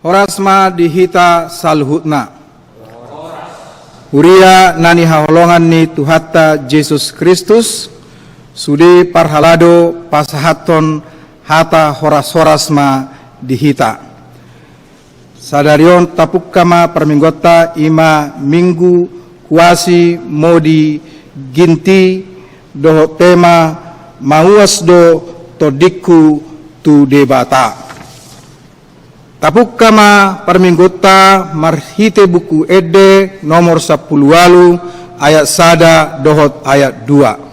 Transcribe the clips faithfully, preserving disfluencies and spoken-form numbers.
Horas ma di hita saluhutna. Huria na hinaholongan ni Tuhanta Jesus Kristus, sude parhalado pasahathon hata horas-horas ma di hita. Sadari on tapungka ma parmingguonta, i ma Minggu Quasi Modii Ginti, dohot tema Mauas do Tondingku tu Debata. Tapungka ma parmingguonta marhite Buku Ende nomor sampulu ualu, ayat sada dohot ayat dua.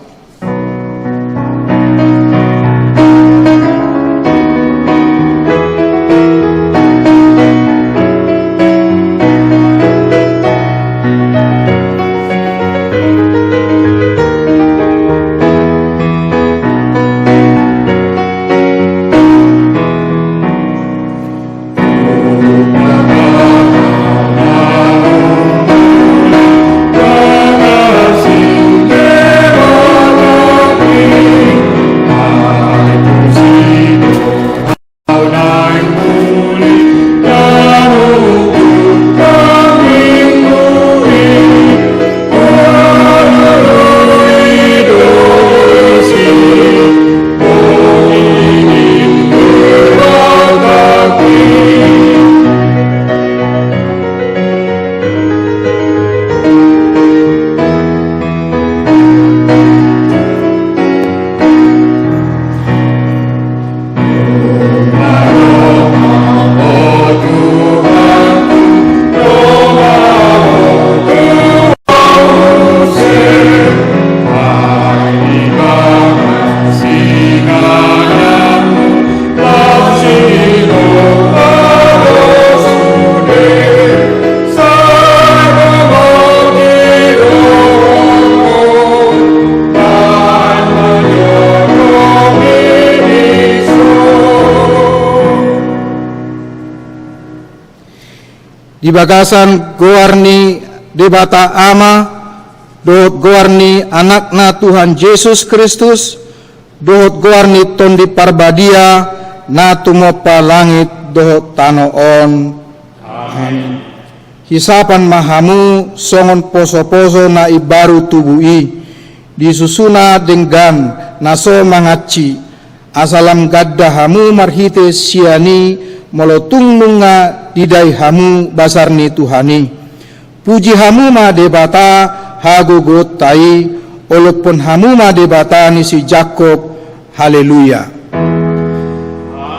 Di bagasan goar ni Debata Ama, dohot goar ni Anakna Tuhan Jesus Kristus, dohot goar ni Tondi Parbadia, na tumompa langit dohot tano on. Amen. Hisapan ma hamu songon poso-poso na imbaru tubu i, di susuna denggan na so mangansi, asa lam ganda hamu marhite sian i, molo tung nunga didai hamu basar ni Tuhan i. Puji hamu ma Debata hagogoonta i, olophon hamu ma Debata ni si Jakob. Haleluya.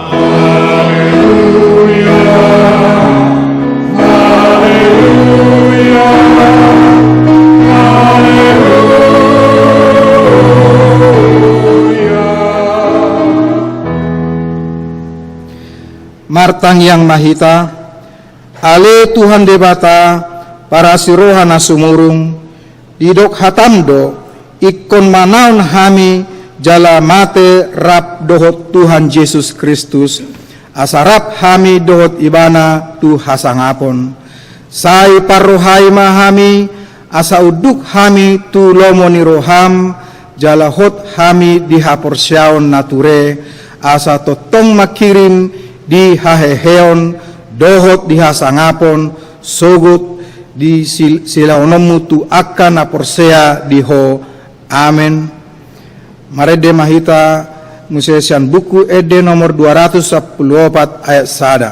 Haleluya. Haleluya. Haleluya. Martangiang ma hita. Ale Tuhan Debata, parasi roha na sumurung, didok hatam do, ingkon manaon hami jala mate rap dohot Tuhan Jesus Kristus, asa rap hami dohot Ibana tu hasangapon. Sai parrohai ma hami, asa unduk hami tu lomo ni roham, jala hot hami di haporseaon na ture, asa tongtong mangkirim di haheheon dohot di hasangapon, sogot di sil-, silehononmu tu angka na porsea di Ho. Amen. Marende ma hita muse sian Buku Ende nomor dua ratus sampulu opat ayat sada.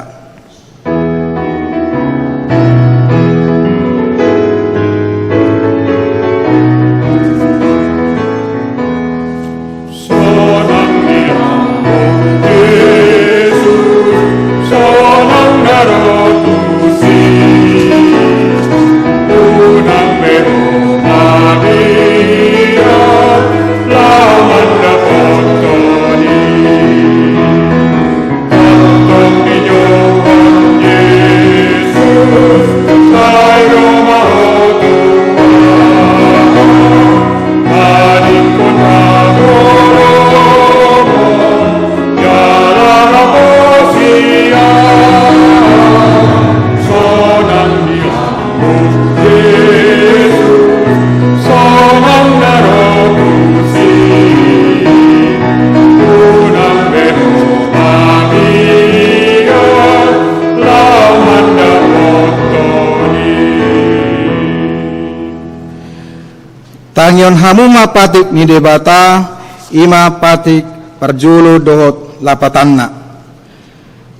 Tangihon hamu ma patik ni Debata, i ma patik parjolo dohot lapatanna.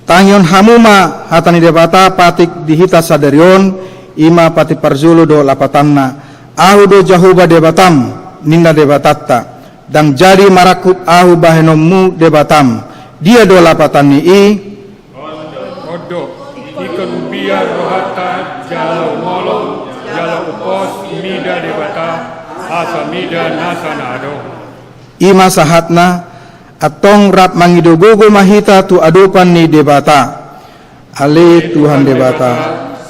Tangihon hamu ma hata ni Debata patik di hita sadari on, i ma patik parjolo dohot lapatanna. Ahu do Jahowa Debatam, ninna Debatanta. Ndang jadi marangkup ahu bahenonmu Debatam. Dia do lapatan ni i? On do, ingkon umbiar rohanta jala umolop, jala umpos mida Debata, asa mida nasa na adong. I ma sahatna, antong rap mangido gogo ma hita tu adopan ni Debata. Ale Tuhan Debata,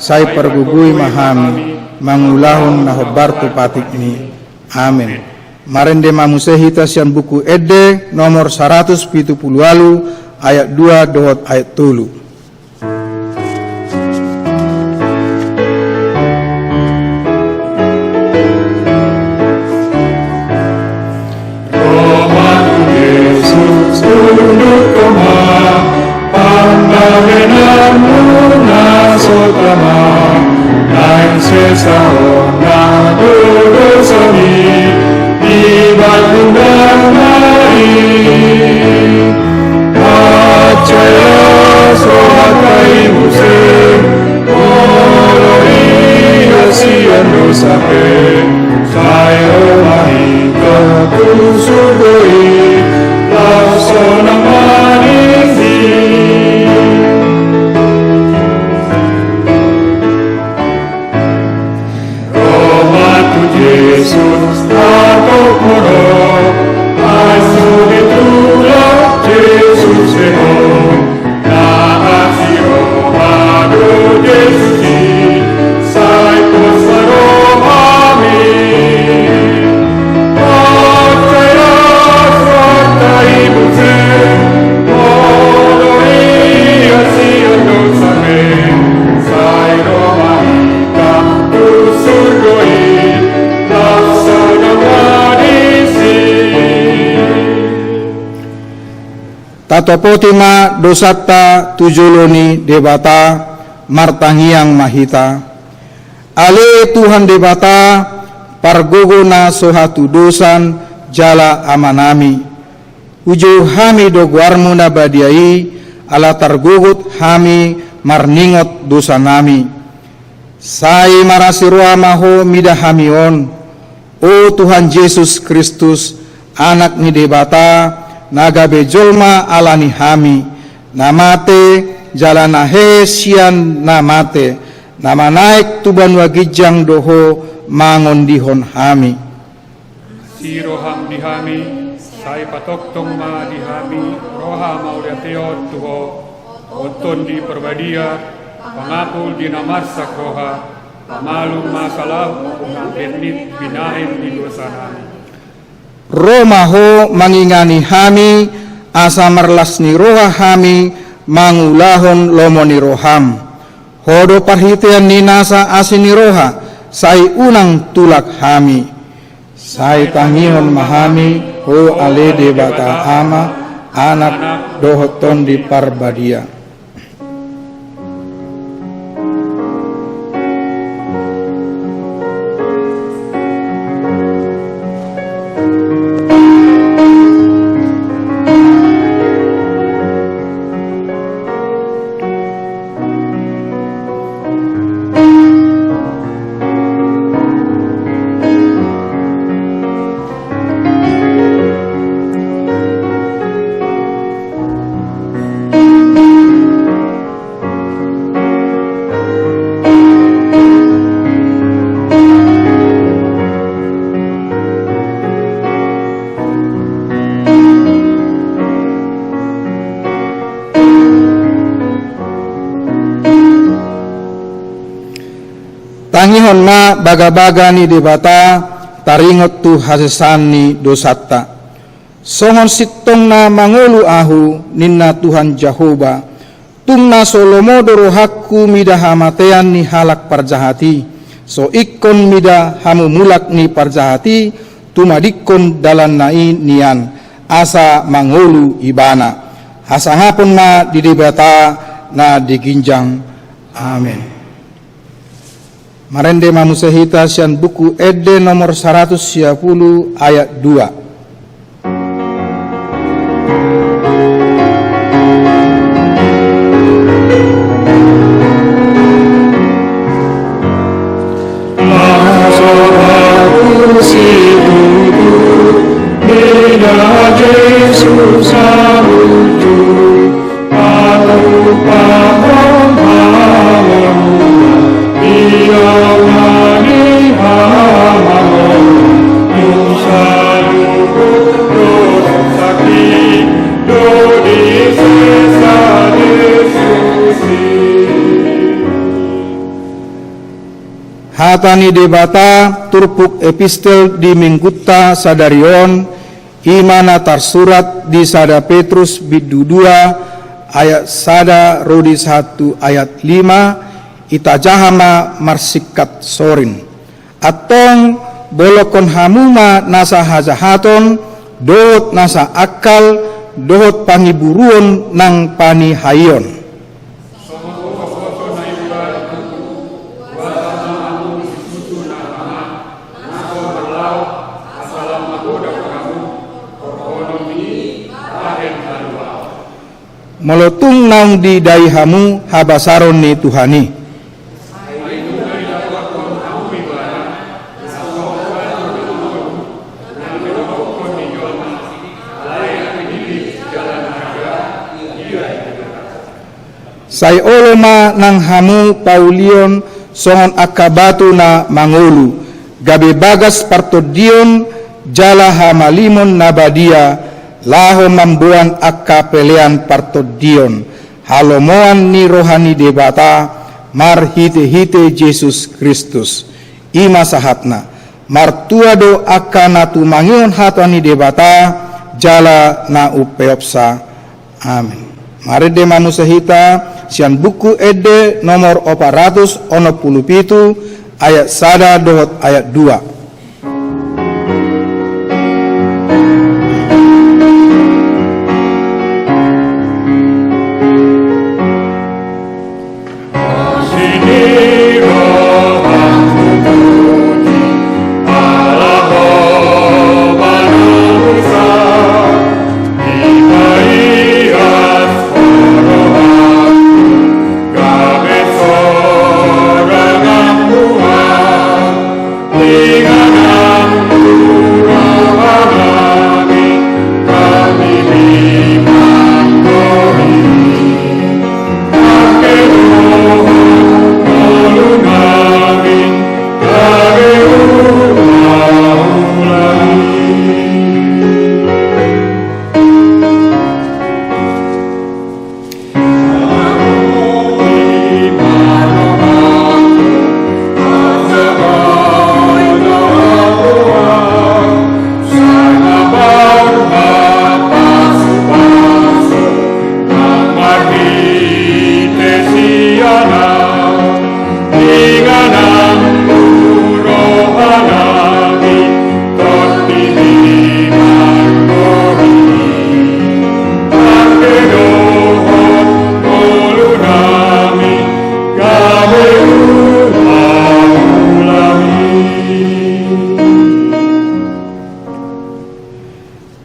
sai pargogoi ma hami, mangulahon na hombar tu patikmi. Amen. Marende ma muse hita sian Buku Ende nomor saratus pitu pulu ualu, ayat dua dohot ayat tolu. Roha Tuhan Jesus, tunduk ma, pambahenanmu na so tama, naeng sesa hona do dosami, di batu nari. Pacea so hata i muse, molo ia sian dosa pe, sai ro ma hita tu surgo i, laos sonang ma disi. Ro ma tu Jesus, hatop ma ro, ai so ditulak Jesus be ho. Na asi roha do Jesus i, sai pos ma rohami. Pacea so hata i muse, molo ia sian dosa pe, sai ro ma hita tu surgo i, laos sonang ma disi. Tatopoti ma dosanta tu jolo ni Debata, martangiang ma hita. Ale Tuhan Debata, pargogo na so hatudosan jala Amanami. Hujou hami do goarmu na badia i, ala targogot hami marningot dosanami. Sai marasi roha ma ho mida hami on, o Tuhan Jesus Kristus, Anak ni Debata, na gabe jolma ala ni hami, na mate, jala na hehe sian na mate, na manaek tu banua ginjang do ho mangondihon hami. Asi roham di hami, sai patongtong ma di hami roha mauliate on tu ho, o Tondi Parbadia, pangapul di na marsak roha, pamalum ma salahum na bennit binahen di dosanami. Ro ma ho mangingani hami, asa marlas ni roha hami mangulahon lomo ni roham. Ho do parhitean ni nasa asi ni roha, sai unang tulak hami. Sai tangihon ma hami, ho ale Debata Ama, Anak, dohot Tondi Parbadia. Tangihon ma bagabaga ni Debata, taringot tu hasesaan ni dosanta. Songon sintong na mangolu ahu, ninna Tuhan Jahowa. Tung na so lomo do rohangku mida hamatean ni halak parjahat i. So ingkon mida hamumulak ni parjahat i, tumadingkon dalanna i nian, asa mangolu ibana. Hasangapon ma di Debata na di ginjang. Amen. Marende ma muse hita sian Buku Ende nomor saratus sia pulu ayat dua. Hata ni Debata turpuk epistel di Minggunta sadari on, i ma na tarsurat di sada Petrus bindu dua ayat sada ro di sahat tu ayat lima. Itajaha ma marsingkat sorin. Antong, bolongkon hamu ma nasa hajahaton, dohot nasa angkal, dohot pangiburuon nang panihaion. Molo tung naung didai hamu habasaron ni Tuhan i. Sai olo ma nang hamu paulion songon angka batu na mangolu, gabe bagas partondion jala hamalimon na badia, laho mamboan angka pelean partondion, halomoan ni roha ni Debata, marhitehite Jesus Kristus. I ma sahatna. Martua do angka na tumangihon hata ni Debata, jala na umpeopsa. Amen. Marende ma muse hita sian Buku Ende nomor opat ratus onom pulu pitu, ayat sada dohot ayat dua.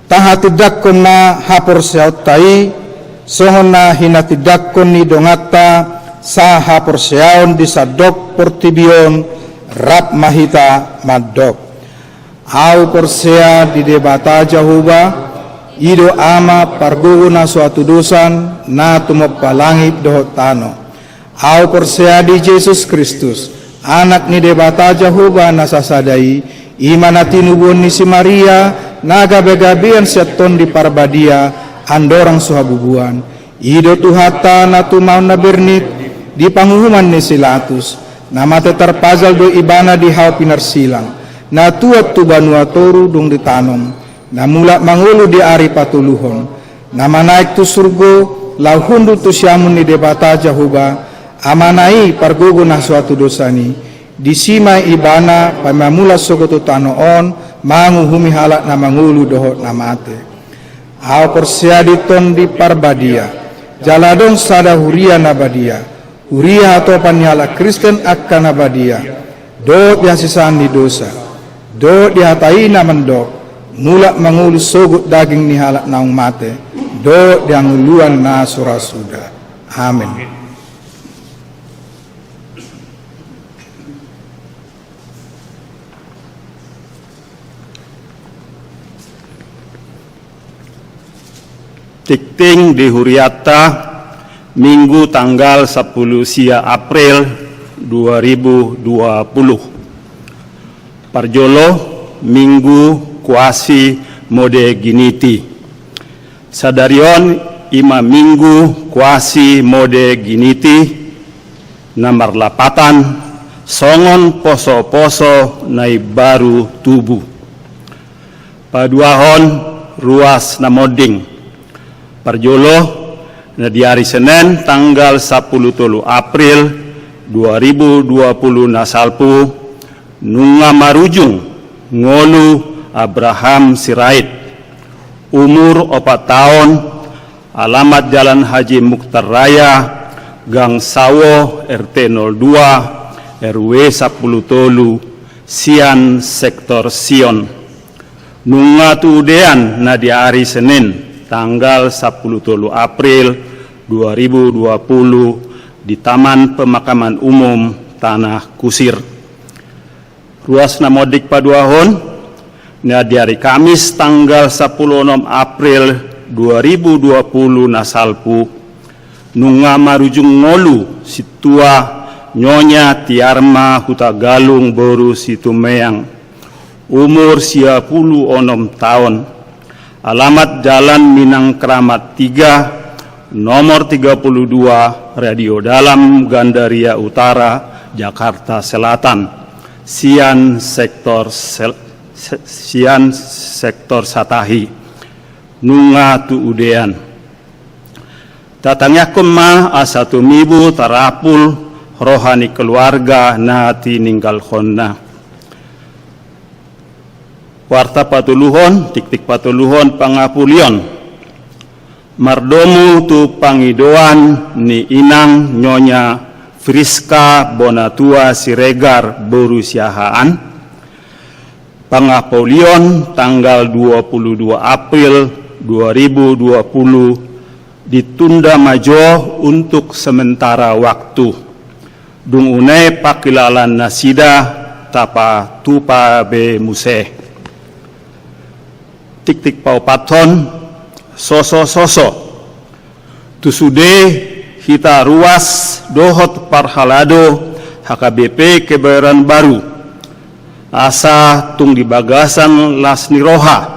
Tahatindangkon ma haporseaonta i, songon na hinatindangkon ni donganta sahaporseaon di sandok portibi on, rap ma hita mandok. Ahu porsea di Debata Jahowa, i do Ama pargogo na so hatudosan, na tumompa langit dohot tano. Ahu porsea di Jesus Kristus, Anak ni Debata Jahowa na sasada i, i ma na tinubuhon ni si Maria, na gabegabean sian Tondi Parbadia, andorang so habubuhan. I do Tuhanta na tumaon na bernit di panguhuman ni si Latus, na mate tarpajal do Ibana di hau pinarsilang, na tuat tu banua toru dung ditanom, na mulak mangolu di ari patoluhon, na manaek tu surgo, laho hundul tu siamun ni Debata Jahowa, Amana i pargogo na so hatudosan i. Disi ma Ibana paima mulak sogot tu tano on, manguhumi halak na mangolu dohot na mate. Ahu porsea di Tondi Parbadia, jala adong sada huria na badia, huria hatopan ni halak Kristen angka na badia, dohot di hasesaan ni dosa, dohot di hata i na mandok, mulak mangolu sogot daging ni halak naung mate, dohot di hangoluan na so ra suda. Amen. Tingting di hurianta, Minggu tanggal sampulu sia April dua ribu dua puluh. Parjolo, Minggu Quasimodogeniti. Sadari on i ma Minggu Quasimodogeniti, na marlapatan songon poso-poso na imbaru tubu. Paduahon, ruas na monding. Parjolo, na di ari Senen tanggal sampulu tolu April dua ribu dua puluh na salpu, nunga marujung ngolu Abraham Sirait, umur opat taon, alamat Jalan Haji Mukhtar Raya, Gang Sawo, R T nol dua, R W sampulu tolu, sian sektor Sion. Nunga tu udean na di ari Senen tanggal sampulu tolu April dua ribu dua puluh di Taman Pemakaman Umum Tanah Kusir. Ruas na monding paduahon, na di ari Kamis tanggal sampulu onom April dua ribu dua puluh na salpu, nunga marujung ngolu sintua Nyonya Tiarma Hutagalung boru Situmeang, umur sia pulu onom taon. Alamat Jalan Minang Keramat tiga, nomor tiga puluh dua, Radio Dalam, Gandaria Utara, Jakarta Selatan. Sian sektor sel-, se-, sian sektor Satahi. Nunga tu udean. Tatangiangkon ma asa tumibu tarapul roha ni keluarga na tininggalhonna. Warta patoluhon, tingting patoluhon, pangapulion. Mardomu tu pangidoan ni inang Nyonya Friska Bonatua Siregar boru Siahaan. Pangapulion tanggal dua puluh dua April dua ribu dua puluh ditunda ma jo untuk sementara waktu. Dung unai pangkilalaan nasida tapatupa be muse. Tingting paopathon, soso-soso. Tu sude hita ruas dohot parhalado H K B P Kebayoran Baru, asa tung di bagasan las ni roha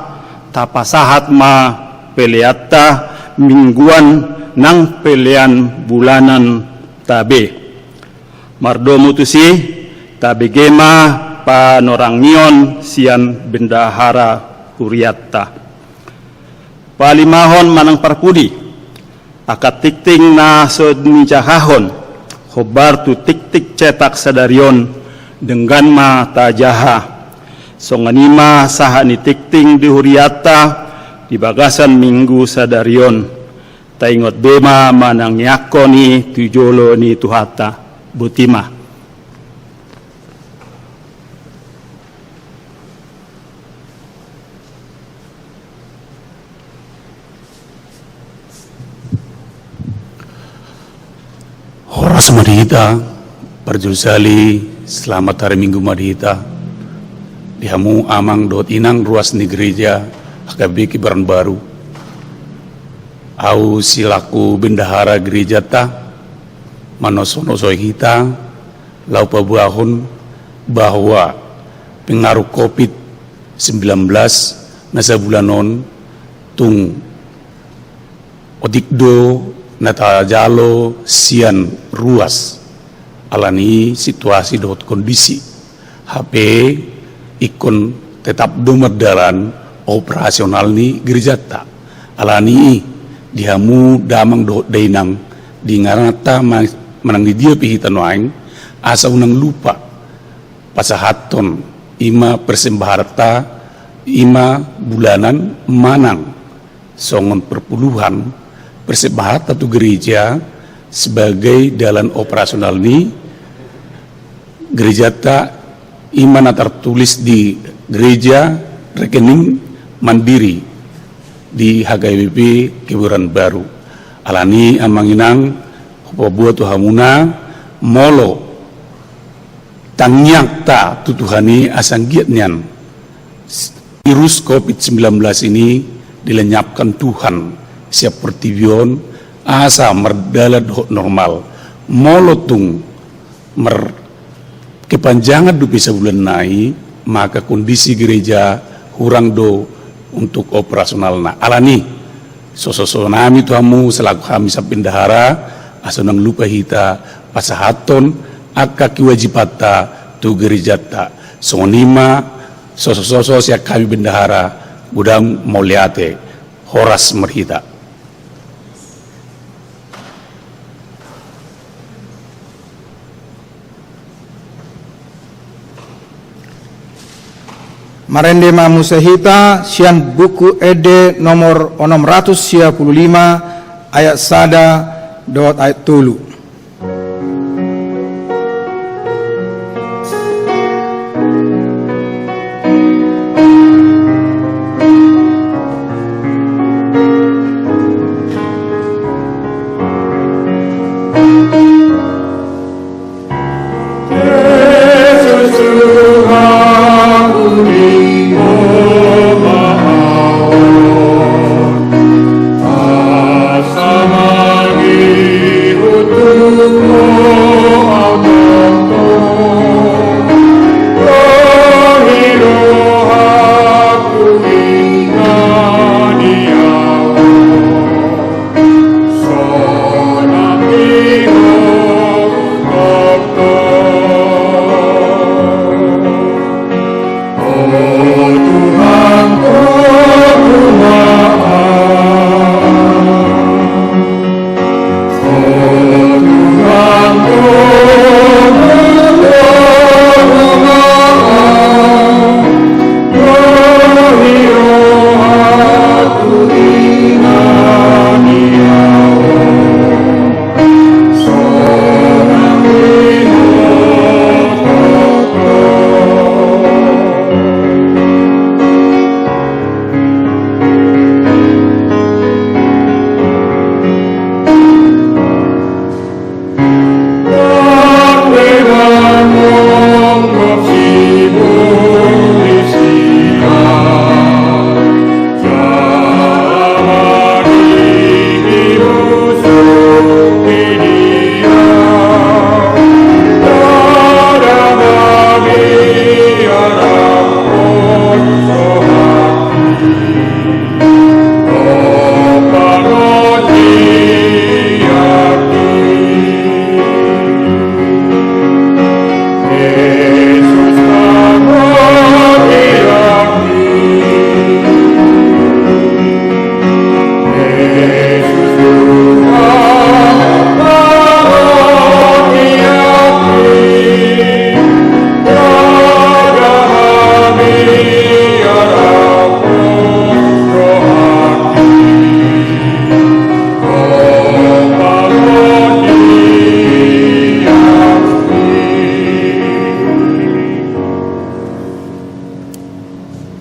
tapasahat ma peleanta mingguan nang pelean bulananta be. Mardomu tusi, tabege ma panorangion sian bendahara hurianta. Palimahon manang parpudi, angka tingting na so nijahahon hombar tu tingting cetak sadari on, denggan ma tajaha. Songon i ma sahat ni tingting di hurianta di bagasan minggu sadari on. Taingot be ma manangiangkon i tu jolo ni Tuhanta. Botima. Horas ma di hita, parjolo sahali, selamat hari Minggu ma di hita. Di hamu amang dohot inang ruas ni gereja H K B Kebayoran Baru. Au selaku bendahara gerejanta, manoso-nosoi hita, laho paboahon bahwa pengaruh covid sembilan belas na sabulan on tung otik do na tajalo sian ruas, alani situasi dohot kondisi. Hape ingkon tetap do mardalan operasional ni gerejanta. Alani i, di hamu damang dohot dainang, di ingananta ma-, manang di dia pe hita nuaeng, asa unang lupa pasahathon i ma persembahanta, i ma bulanan manang songon perpuluhan persembahanta tu gereja sebagai dalan operasional ni gerejanta I ma na tartulis di gereja rekening Mandiri di H K B P Kebayoran Baru. Alani i amang inang, hupaboa tu hamuna, molo tangiangta tu Tuhan i asa anggiat nian virus covid sembilan belas ini dilenyapkan Tuhan sian portibi on asa mardalan dohot normal. Molo tung mar kepanjangan dope sabulan nai, maka kondisi gereja hurang do untuk operasionalna. Alani i, sososo nami tu hamu selaku hami sian bendahara, asa unang lupa hita pasahathon angka kewajibanta tu gerejanta. Songon i ma sososo sian hami bendahara, godang mauliate, horas marhita. Marende ma muse hita sian Buku Ende nomor onom ratus sia pulu lima, ayat sada dohot ayat tolu.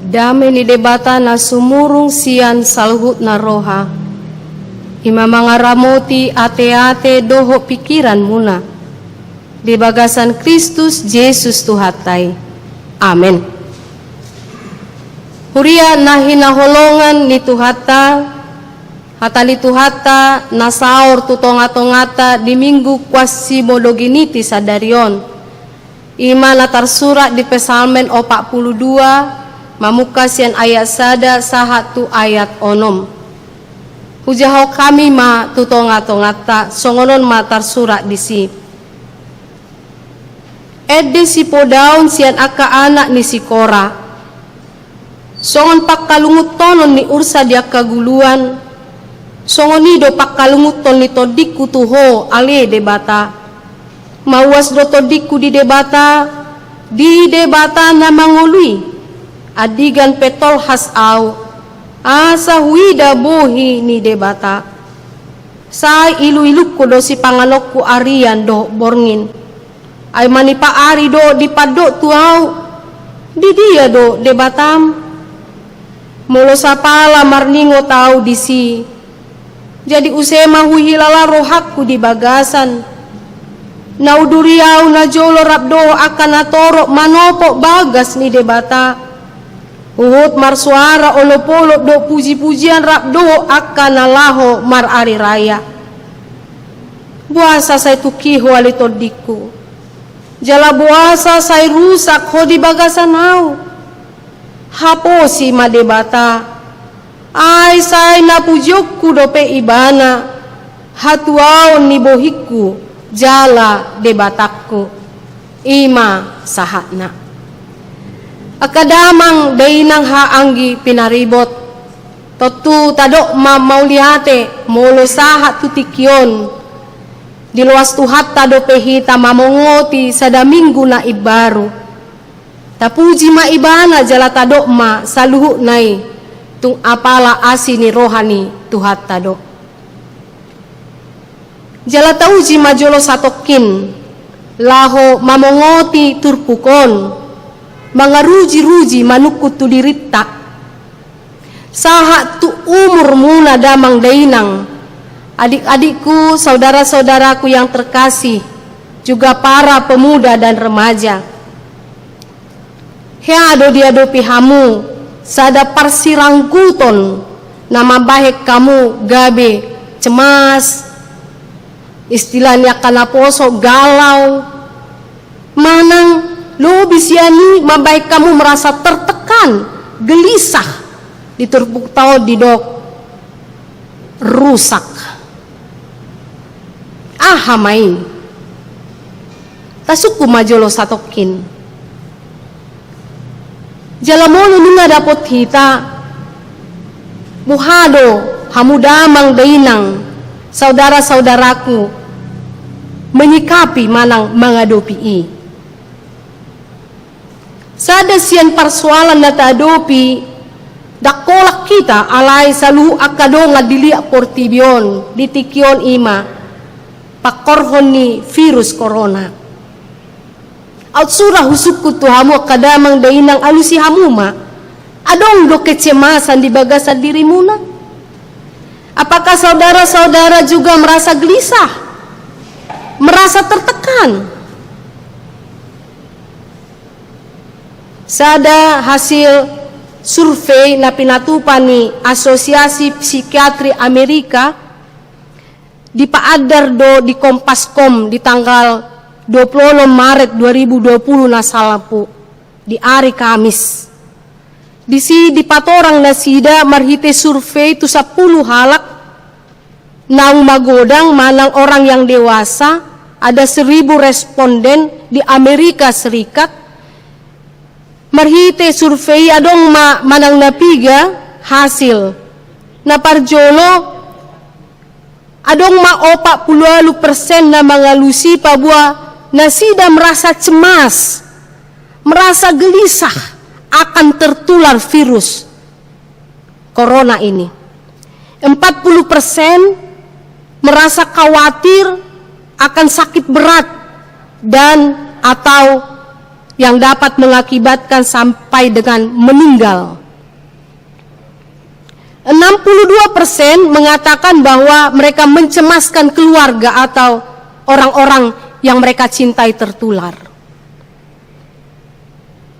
Dame ni Debata na sumurung sian saluhutna roha, i ma mangaramoti ateate dohot pingkiranmuna di bagasan Kristus Jesus Tuhanta i. Amen. Huria na hinaholongan ni Tuhanta, hata ni Tuhanta na saor tu tongatonganta di Minggu Quasimodogeniti sadari on, i ma na tarsurat di Psalmen opat pulu dua, mamungka sian ayat sada sahat tu ayat onom. Hujahahon hami ma tu tongatonganta, songon on ma tarsurat disi. Ende sipodaon sian angka anak ni si Kora. Songon pangkalungunhonon ni ursa di angka guluan, songon i do pangkalungunhon ni tondingku tu Ho, ale Debata. Mauas do tondingku di Debata, di Debata na mangolu i. Andigan pe tolhas ahu, asa huida bohi ni Debata. Sai iluilungku do sipanganonku arian dohot borngin. Ai manipat ari do dipandok tu ahu, Di dia do Debatam? Molo sapala marningot au disi, jadi use ma huhilala rohangku di bagasan na uduri au najolo rap dohot angka natorop manopot bagas ni Debata. Huhut marsoara olopolop dohot pujipujian rap dohot angka na laho marari raya. Boasa sai tungki ho ale tondingku? Jala boasa sai rusak ho di bagasan au? Haposi ma Debata, ai sai napujionku dope Ibana, hatuaon ni bohingku jala Debatangku. I ma sahatna. Angka damang dainang haha anggi pinaribot, tontu tadok ma mauliate molo sahat tu tingki on diloas Tuhanta dope hita mamongoti sada minggu na imbaru. Tapuji ma Ibana jala tadok ma saluhutna i tung apala asi ni roha ni Tuhanta do. Jala tauji ma jolo satongkin laho mamongoti turpuk on, mangarujiruji manungkun tu dirinta. Sahat tu umurmuna damang dainang, adik-adikku, saudara-saudaraku yang terkasih, juga para pemuda dan remaja. Hea do diadopi hamu sada parsirangguton na mambahen hamu gabe cemas, istilah ni angka naposo galau, manang lobi sian i mambahen hamu merasa tertekan, gelisah, di turpukta on didok rusak. Aha ma i? Tasungkun ma jolo satongkin. Jala molo nunga dapot hita, boha do hamu damang dainang, saudara-saudaraku, menyikapi manang mangadopi i? Sada sian parsoalan na taadopi, ndang holan hita, alai saluhut angka dongan di liat portibi on di tingki on, i ma pangkorhon ni virus korona. Aut sura husungkun tu hamu angka damang dainang, alusi hamu ma. Adong do kecemasan di bagasan dirimuna? Apakah saudara-saudara juga merasa gelisah, merasa tertekan? Sada hasil survei na pinatupa ni Asosiasi Psikiatri Amerika, dipaandar do di Kompas.com di tanggal dua puluh onom Maret dua ribu dua puluh na salpu, di ari Kamis. Disi dipatorang nasida marhite survei tu sampulu halak naung magodang manang orang yang dewasa, ada seribu responden di Amerika Serikat. Marhite survei adong ma manang na piga hasil. Na parjolo, adong ma opat pulu ualu persen na mangalusi paboa nasida merasa cemas, merasa gelisah akan tertular virus corona ini. Empat puluh persen merasa khawatir akan sakit berat dan atau yang dapat mengakibatkan sampai dengan meninggal. Enam puluh dua persen mengatakan bahwa mereka mencemaskan keluarga atau orang-orang yang mereka cintai tertular.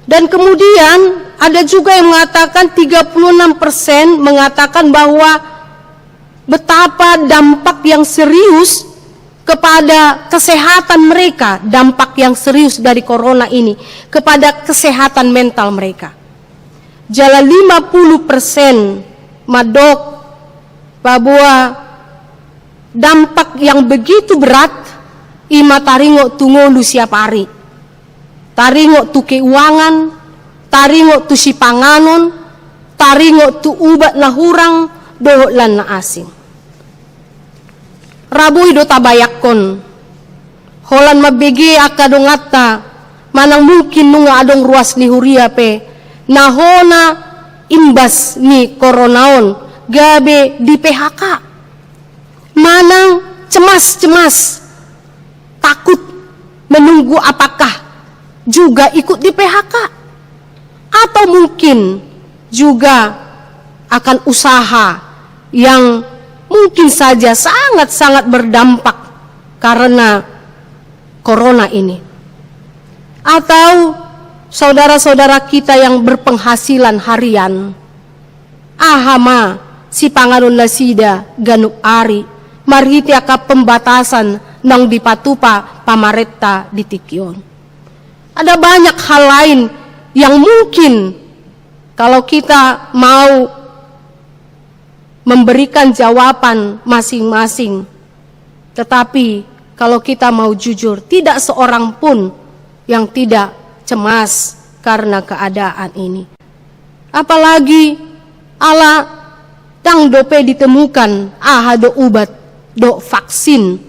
Dan kemudian ada juga yang mengatakan, tiga puluh enam persen mengatakan bahwa betapa dampak yang serius kepada kesehatan mereka, dampak yang serius dari corona ini kepada kesehatan mental mereka. Jala lima puluh persen mandok paboa dampak yang begitu berat i ma taringot tu ngolu siap ari. Taringot tu keuangan, taringot tu sipanganon, taringot tu ubat na hurang dohot lan na asing. Ra boi do tabayangkon, holan mambege angka donganta, manang mungkin nunga adong ruas ni huria pe na hona imbas ni corona on gabe di-P H K. Manang cemas-cemas, takut, menunggu apakah juga ikut di-P H K. Atau mungkin juga akan usaha yang mungkin saja sangat-sangat berdampak karena corona ini. Atau saudara-saudara kita yang berpenghasilan harian, aha ma sipanganon nasida ganup ari marhite angka pembatasan naung dipatupa pamarenta di tingki on. Ada banyak hal lain yang mungkin kalau kita mau memberikan jawaban masing-masing. Tetapi kalau kita mau jujur, tidak seorang pun yang tidak cemas karena keadaan ini. Apalagi ala ndang dope ditemukan aha do ubat dohot vaksin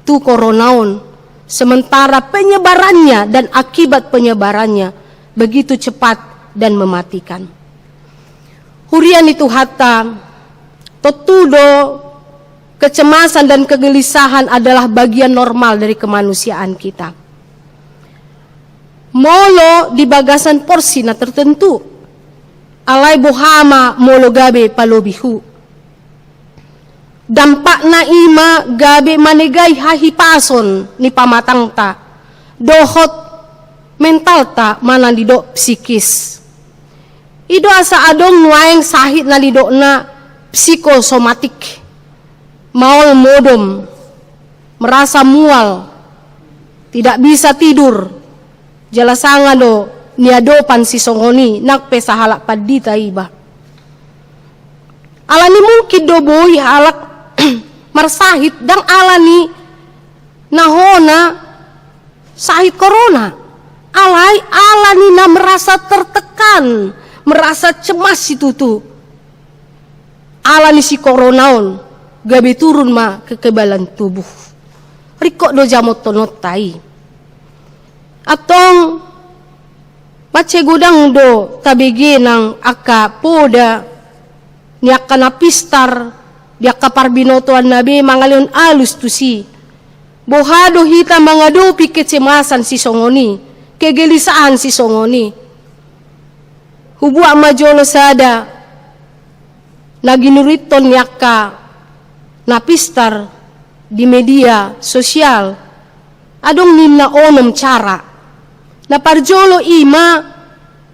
tu corona on, sementara penyebarannya dan akibat penyebarannya begitu cepat dan mematikan. Huria ni Tuhanta, tontu do kecemasan dan kegelisahan adalah bagian normal dari kemanusiaan kita. Molo di bagasan porsi na tertentu, alai boha ma molo gabe palobi hu. Dampakna i ma gabe manegai hahipason ni pamatangta dohot mentalta manang didok psikis. I do asa adong nuaeng sahit na didokna psikosomatik, maol modom, merasa mual, tidak bisa tidur, jala sanga do niadopan sisongon i nang pe sahalak pandita iba. Alani mungkin do boi halak marsahit ndang alani na hona sahit corona, alai alani na merasa tertekan, merasa cemas situtu. Alani si corona on gabe turun ma kekebalan tubuh. Ringkot do jamothononta i. Antong mansai godang do tabege nang angka poda ni angka napistar di angka parbinotoanna be mangalehon alus tusi. Boha do hita mangadopi kecemasan sisongon i, kegelisahan sisongon i? Hubuat ma jolo sada na ginurithon ni angka napistar di media sosial. Adong ninna onom cara. Na parjolo i ma,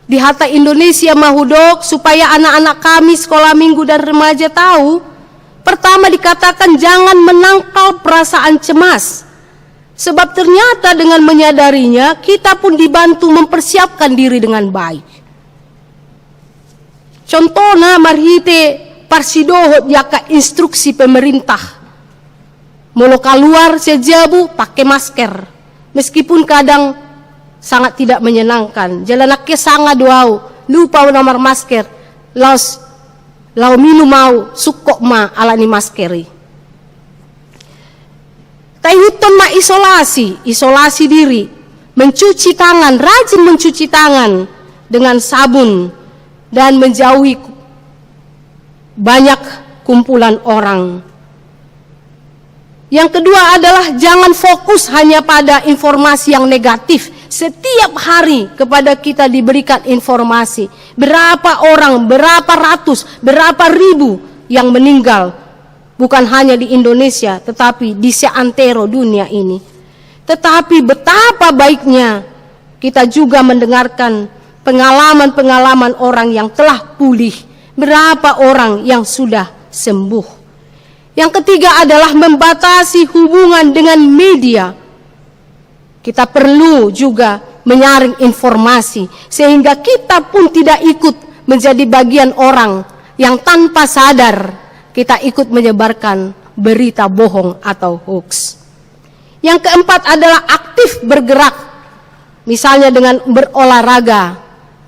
di hata Indonesia ma hudok, supaya anak-anak kami sekolah minggu dan remaja tahu, pertama dikatakan jangan menangkal perasaan cemas. Sebab ternyata dengan menyadarinya, kita pun dibantu mempersiapkan diri dengan baik. Contohna marhite parsidohot di angka instruksi pemerintah. Molo kaluar sian jabu, pake masker. Meskipun kadang sangat tidak menyenangkan. Jala nangkin sanga do au, lupa au na marmasker. Laos, laho minum au, sungkop ma alani masker i. Taihuthon ma isolasi, isolasi diri, mencuci tangan, rajin mencuci tangan dengan sabun, dan menjauhi banyak kumpulan orang. Yang kedua adalah jangan fokus hanya pada informasi yang negatif. Setiap hari kepada kita diberikan informasi. Berapa orang, berapa ratus, berapa ribu yang meninggal. Bukan hanya di Indonesia, tetapi di seantero dunia ini. Tetapi betapa baiknya kita juga mendengarkan pengalaman-pengalaman orang yang telah pulih. Berapa orang yang sudah sembuh. Yang ketiga adalah membatasi hubungan dengan media. Kita perlu juga menyaring informasi, sehingga kita pun tidak ikut menjadi bagian orang yang tanpa sadar kita ikut menyebarkan berita bohong atau hoax. Yang keempat adalah aktif bergerak, misalnya dengan berolahraga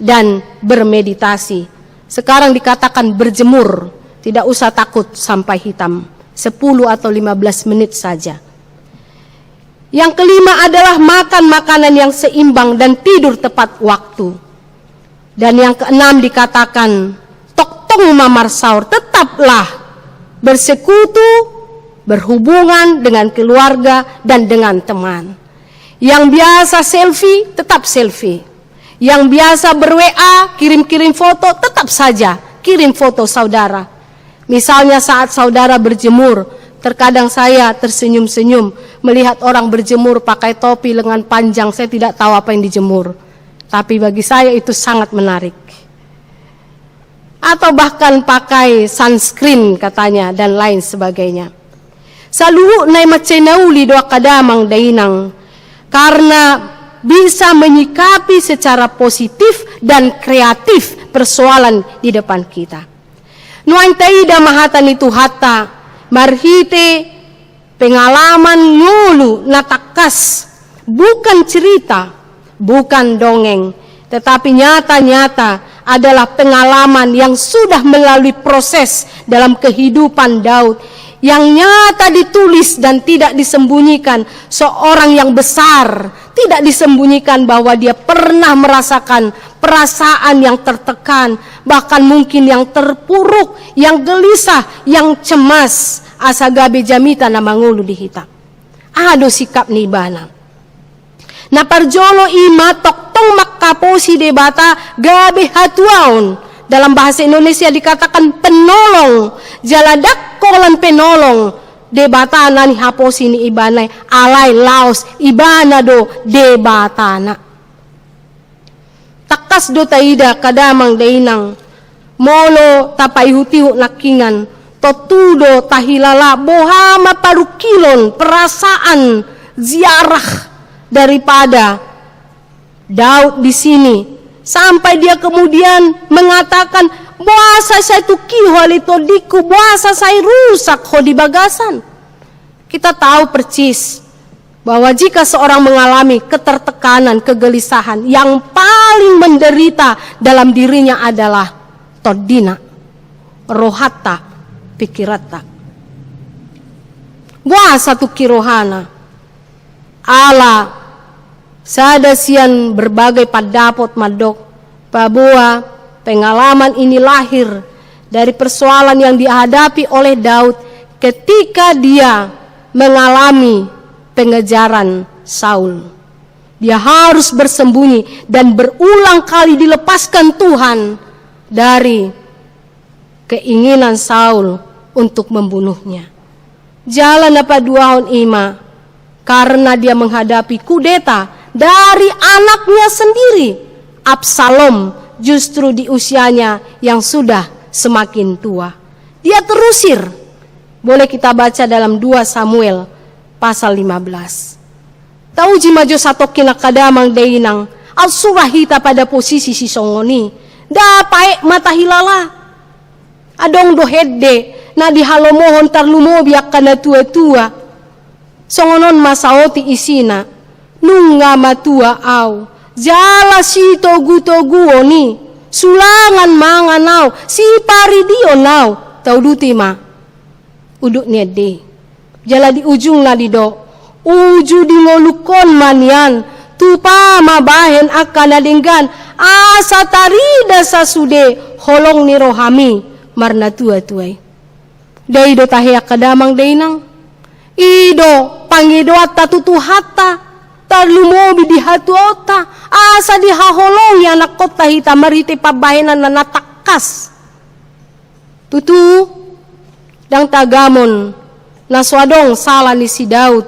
dan bermeditasi. Sekarang dikatakan berjemur, tidak usah takut sampai hitam, sepuluh atau lima belas menit saja. Yang kelima adalah makan makanan yang seimbang dan tidur tepat waktu. Dan yang keenam dikatakan, tongtong ma marsaor, tetaplah bersekutu, berhubungan dengan keluarga dan dengan teman. Yang biasa selfie, tetap selfie. Yang biasa ber-W A, kirim-kirim foto, tetap saja kirim foto saudara. Misalnya saat saudara berjemur, terkadang saya tersenyum-senyum melihat orang berjemur pakai topi lengan panjang, saya tidak tahu apa yang dijemur. Tapi bagi saya itu sangat menarik. Atau bahkan pakai sunscreen katanya, dan lain sebagainya. Saluhutna i mansai na uli do angka damang dainang, karena bisa menyikapi secara positif dan kreatif persoalan di depan kita. Nuaeng taida ma hata ni Tuhanta marhite pengalaman ngolu na tangkas, bukan cerita, bukan dongeng, tetapi nyata-nyata adalah pengalaman yang sudah melalui proses dalam kehidupan Daud, yang nyata ditulis dan tidak disembunyikan. Seorang yang besar, tidak disembunyikan bahwa dia pernah merasakan perasaan yang tertekan, bahkan mungkin yang terpuruk, yang gelisah, yang cemas, asa gabe jamita na mangolu di hita. Aha do sikap ni ibana? Na parjolo i ma tongtong manghaposi Debata gabe hatuaon. Dalam bahasa Indonesia dikatakan penolong. Jala ndang holan penolong Debata na nihaposi ni ibana i, alai laos ibana do Debatana. Tangkas do taida angka damang dainang, molo tapaihut-ihut nangkiningan, tontu do tahilala boha ma parungkilon, perasaan, ziarah daripada Daud di sini, sampai dia kemudian mengatakan, "Boasa sai tungki ho ale tondingku, boasa sai rusak ho di bagasan?" Kita tahu persis bahwa jika seorang mengalami ketertekanan, kegelisahan, yang paling menderita dalam dirinya adalah tondina, rohanta, pikiranta. Boasa tungki rohana? Ala sada sian berbagai pandapot mandok, paboa pengalaman ini lahir dari persoalan yang dihadapi oleh Daud ketika dia mengalami pengejaran Saul. Dia harus bersembunyi dan berulang kali dilepaskan Tuhan dari keinginan Saul untuk membunuhnya. Jala na paduahon i ma, karena dia menghadapi kudeta dari anaknya sendiri, Absalom, justru di usianya yang sudah semakin tua. Dia terusir. Boleh kita baca dalam dua Samuel pasal lima belas. Tauji ma jo satongkin angka damang dainang, aut sura hita pada posisi sisongon i. Ndang paet ma tahilala. Adong do hende na dihalomohon, tarlumobi angka na tua-tua. Songon on ma saotik isina, nunga matua au, jala sitogu-toguon i, sulangan mangan au, siparidion au, tauduti ma udut ni ende i. Jala di ujungna didok, uju di ngolungkon ma nian, tupa ma bahen angka na denggan, asa tarida sasude holong ni rohami marnatua-tua i. Ndai do tahe angka damang dainang. I do pangidoanta tu Tuhanta, tarlumobi di hatuaonta, asa dihaholongi anakkonta hita marhite pambahenanna na tangkas. Tutu, ndang tagamon na so adong sala ni si Daud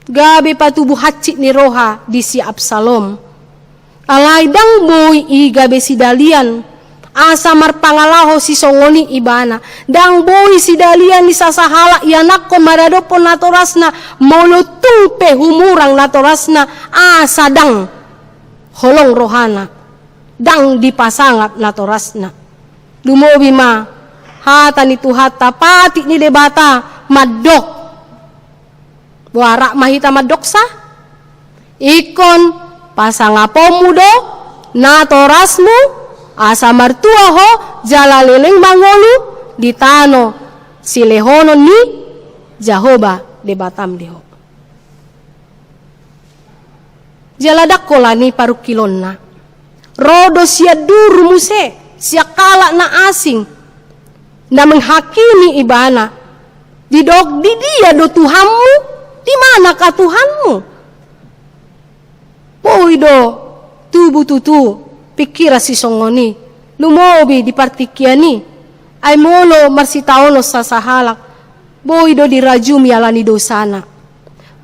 gabe patubu hansit ni roha di si Absalom. Alai ndang boi i gabe sidalian asa marpangalaho sisongon i ibana. Ndang boi sidalian ni sasahalak ianakhon maradophon natorasna, molo tung pe humurang natorasna, asa ndang holong rohana, ndang dipasangap natorasna. Lumobi ma hata ni Tuhanta, patik ni Debata mandok. Boha rap ma hita mandoksa? Ingkon pasangaponmu do natorasmu, asa martua ho jala leleng mangolu di tano silehonon ni Jahowa Debatam di ho. Jala ndang holan i parungkilonna. Ro do sian duru muse, sian halak na asing, na menghakimi ibana. Didok, di dia do Tuhanmu? Di manakah Tuhanmu? Boi do Tubu tutu pingkiran sisongon i, lumobi di partingkian i. Ai molo marsitaonon sasahalak, boi do dirajumi ala ni dosana.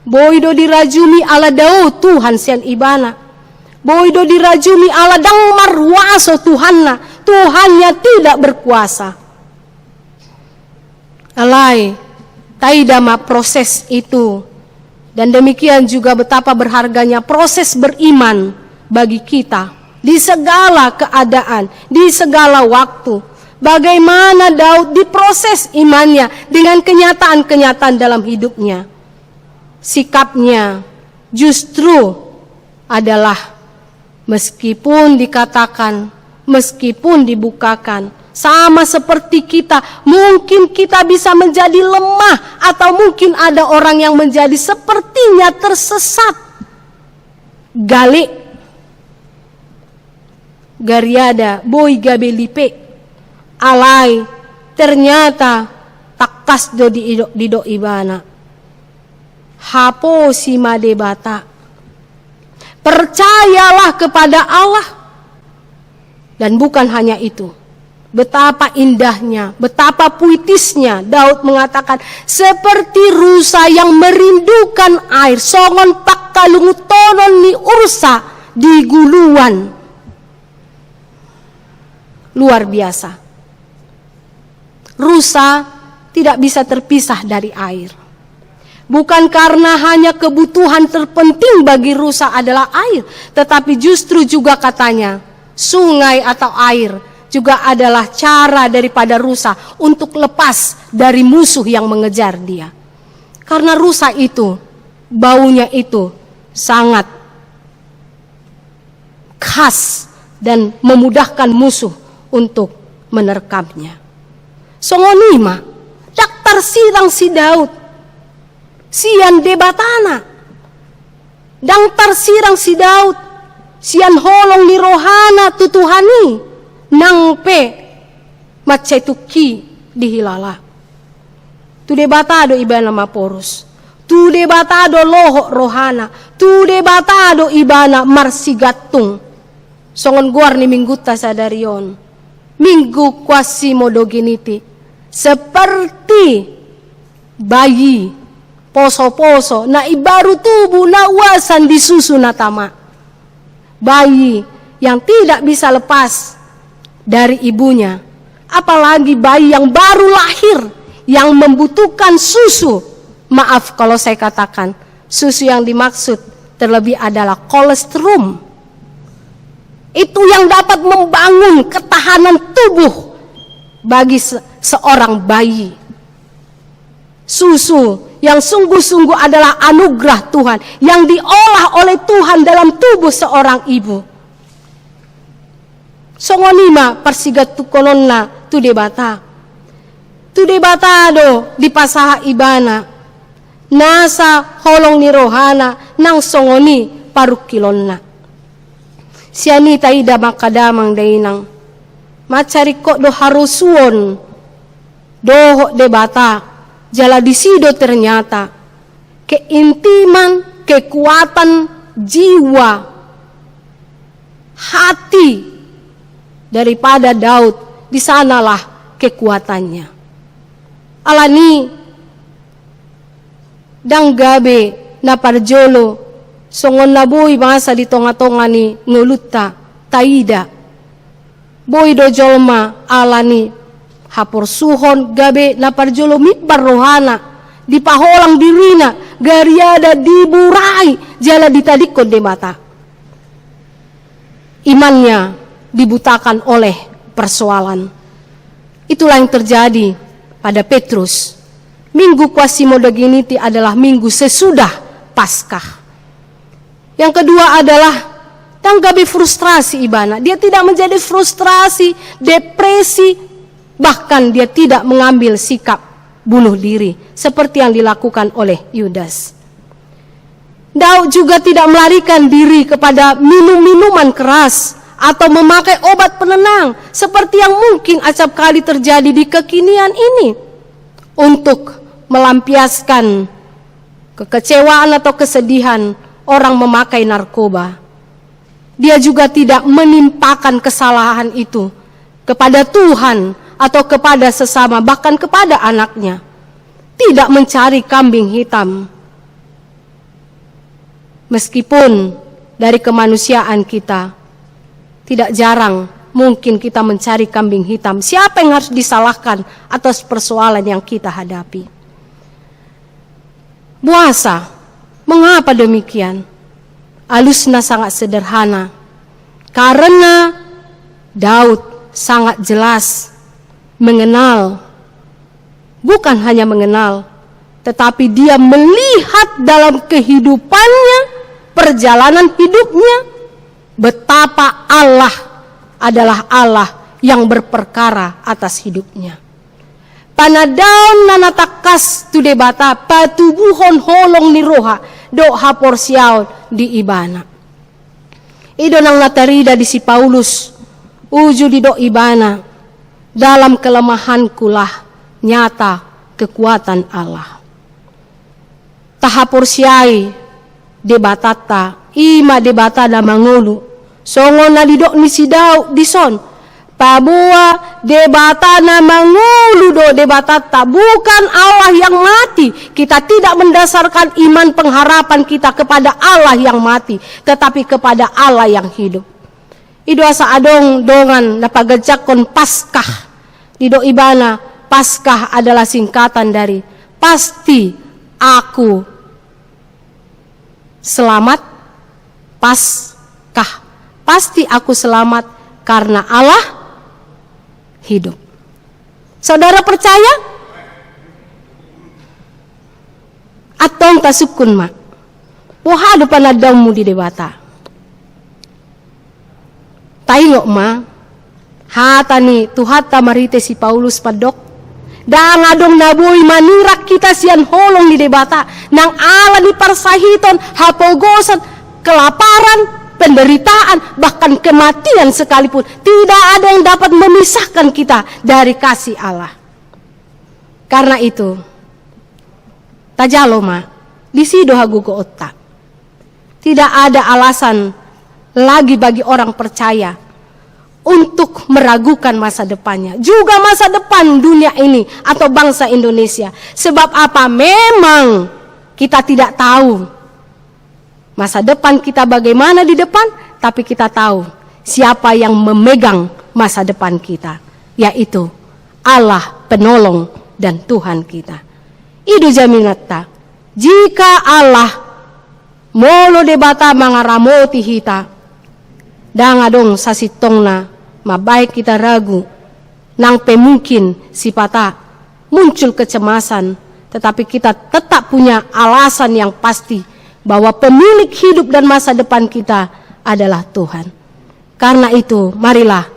Boi do dirajumi ala dao Tuhan sian ibana. Boi do dirajumi ala ndang marhuaso Tuhanna. Tuhannya tidak berkuasa. Alai, taida ma proses itu. Dan demikian juga betapa berharganya proses beriman bagi kita di segala keadaan, di segala waktu. Bagaimana Daud diproses imannya dengan kenyataan-kenyataan dalam hidupnya. Sikapnya justru adalah, meskipun dikatakan, meskipun dibukakan, sama seperti kita, mungkin kita bisa menjadi lemah, atau mungkin ada orang yang menjadi sepertinya tersesat. Gale, gariada, boi gabe lipe. Alai, ternyata tangkas do di, didok ibana. Haposi ma Debata. Percayalah kepada Allah. Dan bukan hanya itu. Betapa indahnya, betapa puitisnya Daud mengatakan, seperti rusa yang merindukan air, songon pangkalungutonon ni rusa di guluan. Luar biasa. Rusa tidak bisa terpisah dari air. Bukan karena hanya kebutuhan terpenting bagi rusa adalah air, tetapi justru juga katanya, sungai atau air juga adalah cara daripada rusa untuk lepas dari musuh yang mengejar dia. Karena rusa itu, baunya itu sangat khas dan memudahkan musuh untuk menerkamnya. Songon i ma, ndang tarsirang si Daud sian Debatana. Ndang tarsirang si Daud sian holong ni rohana tu Tuhan i, nang pe mansai tungki dihilala. Tu Debata do ibana maporus. Tu Debata do lohot rohana. Tu Debata do ibana marsigantung. Songon goar ni minggunta sadari on. Minggu Quasimodogeniti. Seperti bayi poso-poso, na i baru tubu, na uasan di susu na tama. Bayi yang tidak bisa lepas dari ibunya. Apalagi bayi yang baru lahir, yang membutuhkan susu. Maaf kalau saya katakan, susu yang dimaksud terlebih adalah colostrum. Itu yang dapat membangun ketahanan tubuh bagi se-, seorang bayi. Susu yang sungguh-sungguh adalah anugerah Tuhan yang diolah oleh Tuhan dalam tubuh seorang ibu. Songon i ma parsigantungkononna tu Debata. Tu Debata do dipasahat ibana nasa holong ni rohana nang songon i parungkilonna. Sian i taida ma angka damang dainang, mansai ringkot do harosuon dohot Debata, jala disi do ternyata keintiman, kekuatan jiwa, hati daripada Daud, di sanalah kekuatannya. Alani ndang gabe na parjolo, songon na boi masa di tonga-tonga ni ngolunta, taida. Boi do jolma alani haporsuhon gabe na parjolo mimbar rohana, dipaholang dirina, gariada diburai, jala ditadingkon Debata. Imannya dibutakan oleh persoalan. Itulah yang terjadi pada Petrus. Minggu Quasimodogeniti adalah minggu sesudah Paskah. Yang kedua adalah, ndang gabe frustrasi ibana. Dia tidak menjadi frustrasi, depresi, bahkan dia tidak mengambil sikap bunuh diri seperti yang dilakukan oleh Yudas. Daud juga tidak melarikan diri kepada minum-minuman keras atau memakai obat penenang seperti yang mungkin acap kali terjadi di kekinian ini untuk melampiaskan kekecewaan atau kesedihan orang memakai narkoba. Dia juga tidak menimpakan kesalahan itu kepada Tuhan atau kepada sesama, bahkan kepada anaknya. Tidak mencari kambing hitam. Meskipun dari kemanusiaan kita, tidak jarang mungkin kita mencari kambing hitam. Siapa yang harus disalahkan atas persoalan yang kita hadapi? Boasa, mengapa demikian? Alusna sangat sederhana. Karena Daud sangat jelas mengenal, bukan hanya mengenal, tetapi dia melihat dalam kehidupannya, perjalanan hidupnya, betapa Allah adalah Allah yang berperkara atas hidupnya. Panandaon na tangkas tu Debata patubuhon holong ni roha dohot haporseaon di Ibana. I do nang na tarida di si Paulus, uju didok ibana, "Dalam kelemahankulah nyata kekuatan Allah." Tahaporseai Debatanta, i ma Debata na mangolu. Songon na didok ni si Daud dison, paboa Debata na mangolu do Debatanta, bukan Allah yang mati. Kita tidak mendasarkan iman pengharapan kita kepada Allah yang mati, tetapi kepada Allah yang hidup. I do asa adong dongan na paganjakkon Paskah. Didok ibana, Paskah adalah singkatan dari pasti aku selamat. Paskah, pasti aku selamat karena Allah hidup. Saudara percaya? Antong tasungkun ma. Boha do panandaonmu di Debata? Taingot ma hata ni Tuhanta marhite si Paulus, pandok, ndang adong na boi manirak hita sian holong ni Debata, nang ala ni parsahiton, hapogoson, kelaparan, penderitaan, bahkan kematian sekalipun, tidak ada yang dapat memisahkan kita dari kasih Allah. Karena itu, tajalo ma, disi do hagogoonta. Tidak ada alasan lagi bagi orang percaya untuk meragukan masa depannya, juga masa depan dunia ini atau bangsa Indonesia. Sebab apa? Memang kita tidak tahu masa depan kita bagaimana di depan, tapi kita tahu siapa yang memegang masa depan kita, yaitu Allah penolong dan Tuhan kita. I do jaminanta, jika Allah, molo Debata mangaramoti hita, ndang adong sasintongna mambahen hita ragu, nang pe mungkin sipata muncul kecemasan, tetapi kita tetap punya alasan yang pasti bahwa pemilik hidup dan masa depan kita adalah Tuhan. Karena itu, marilah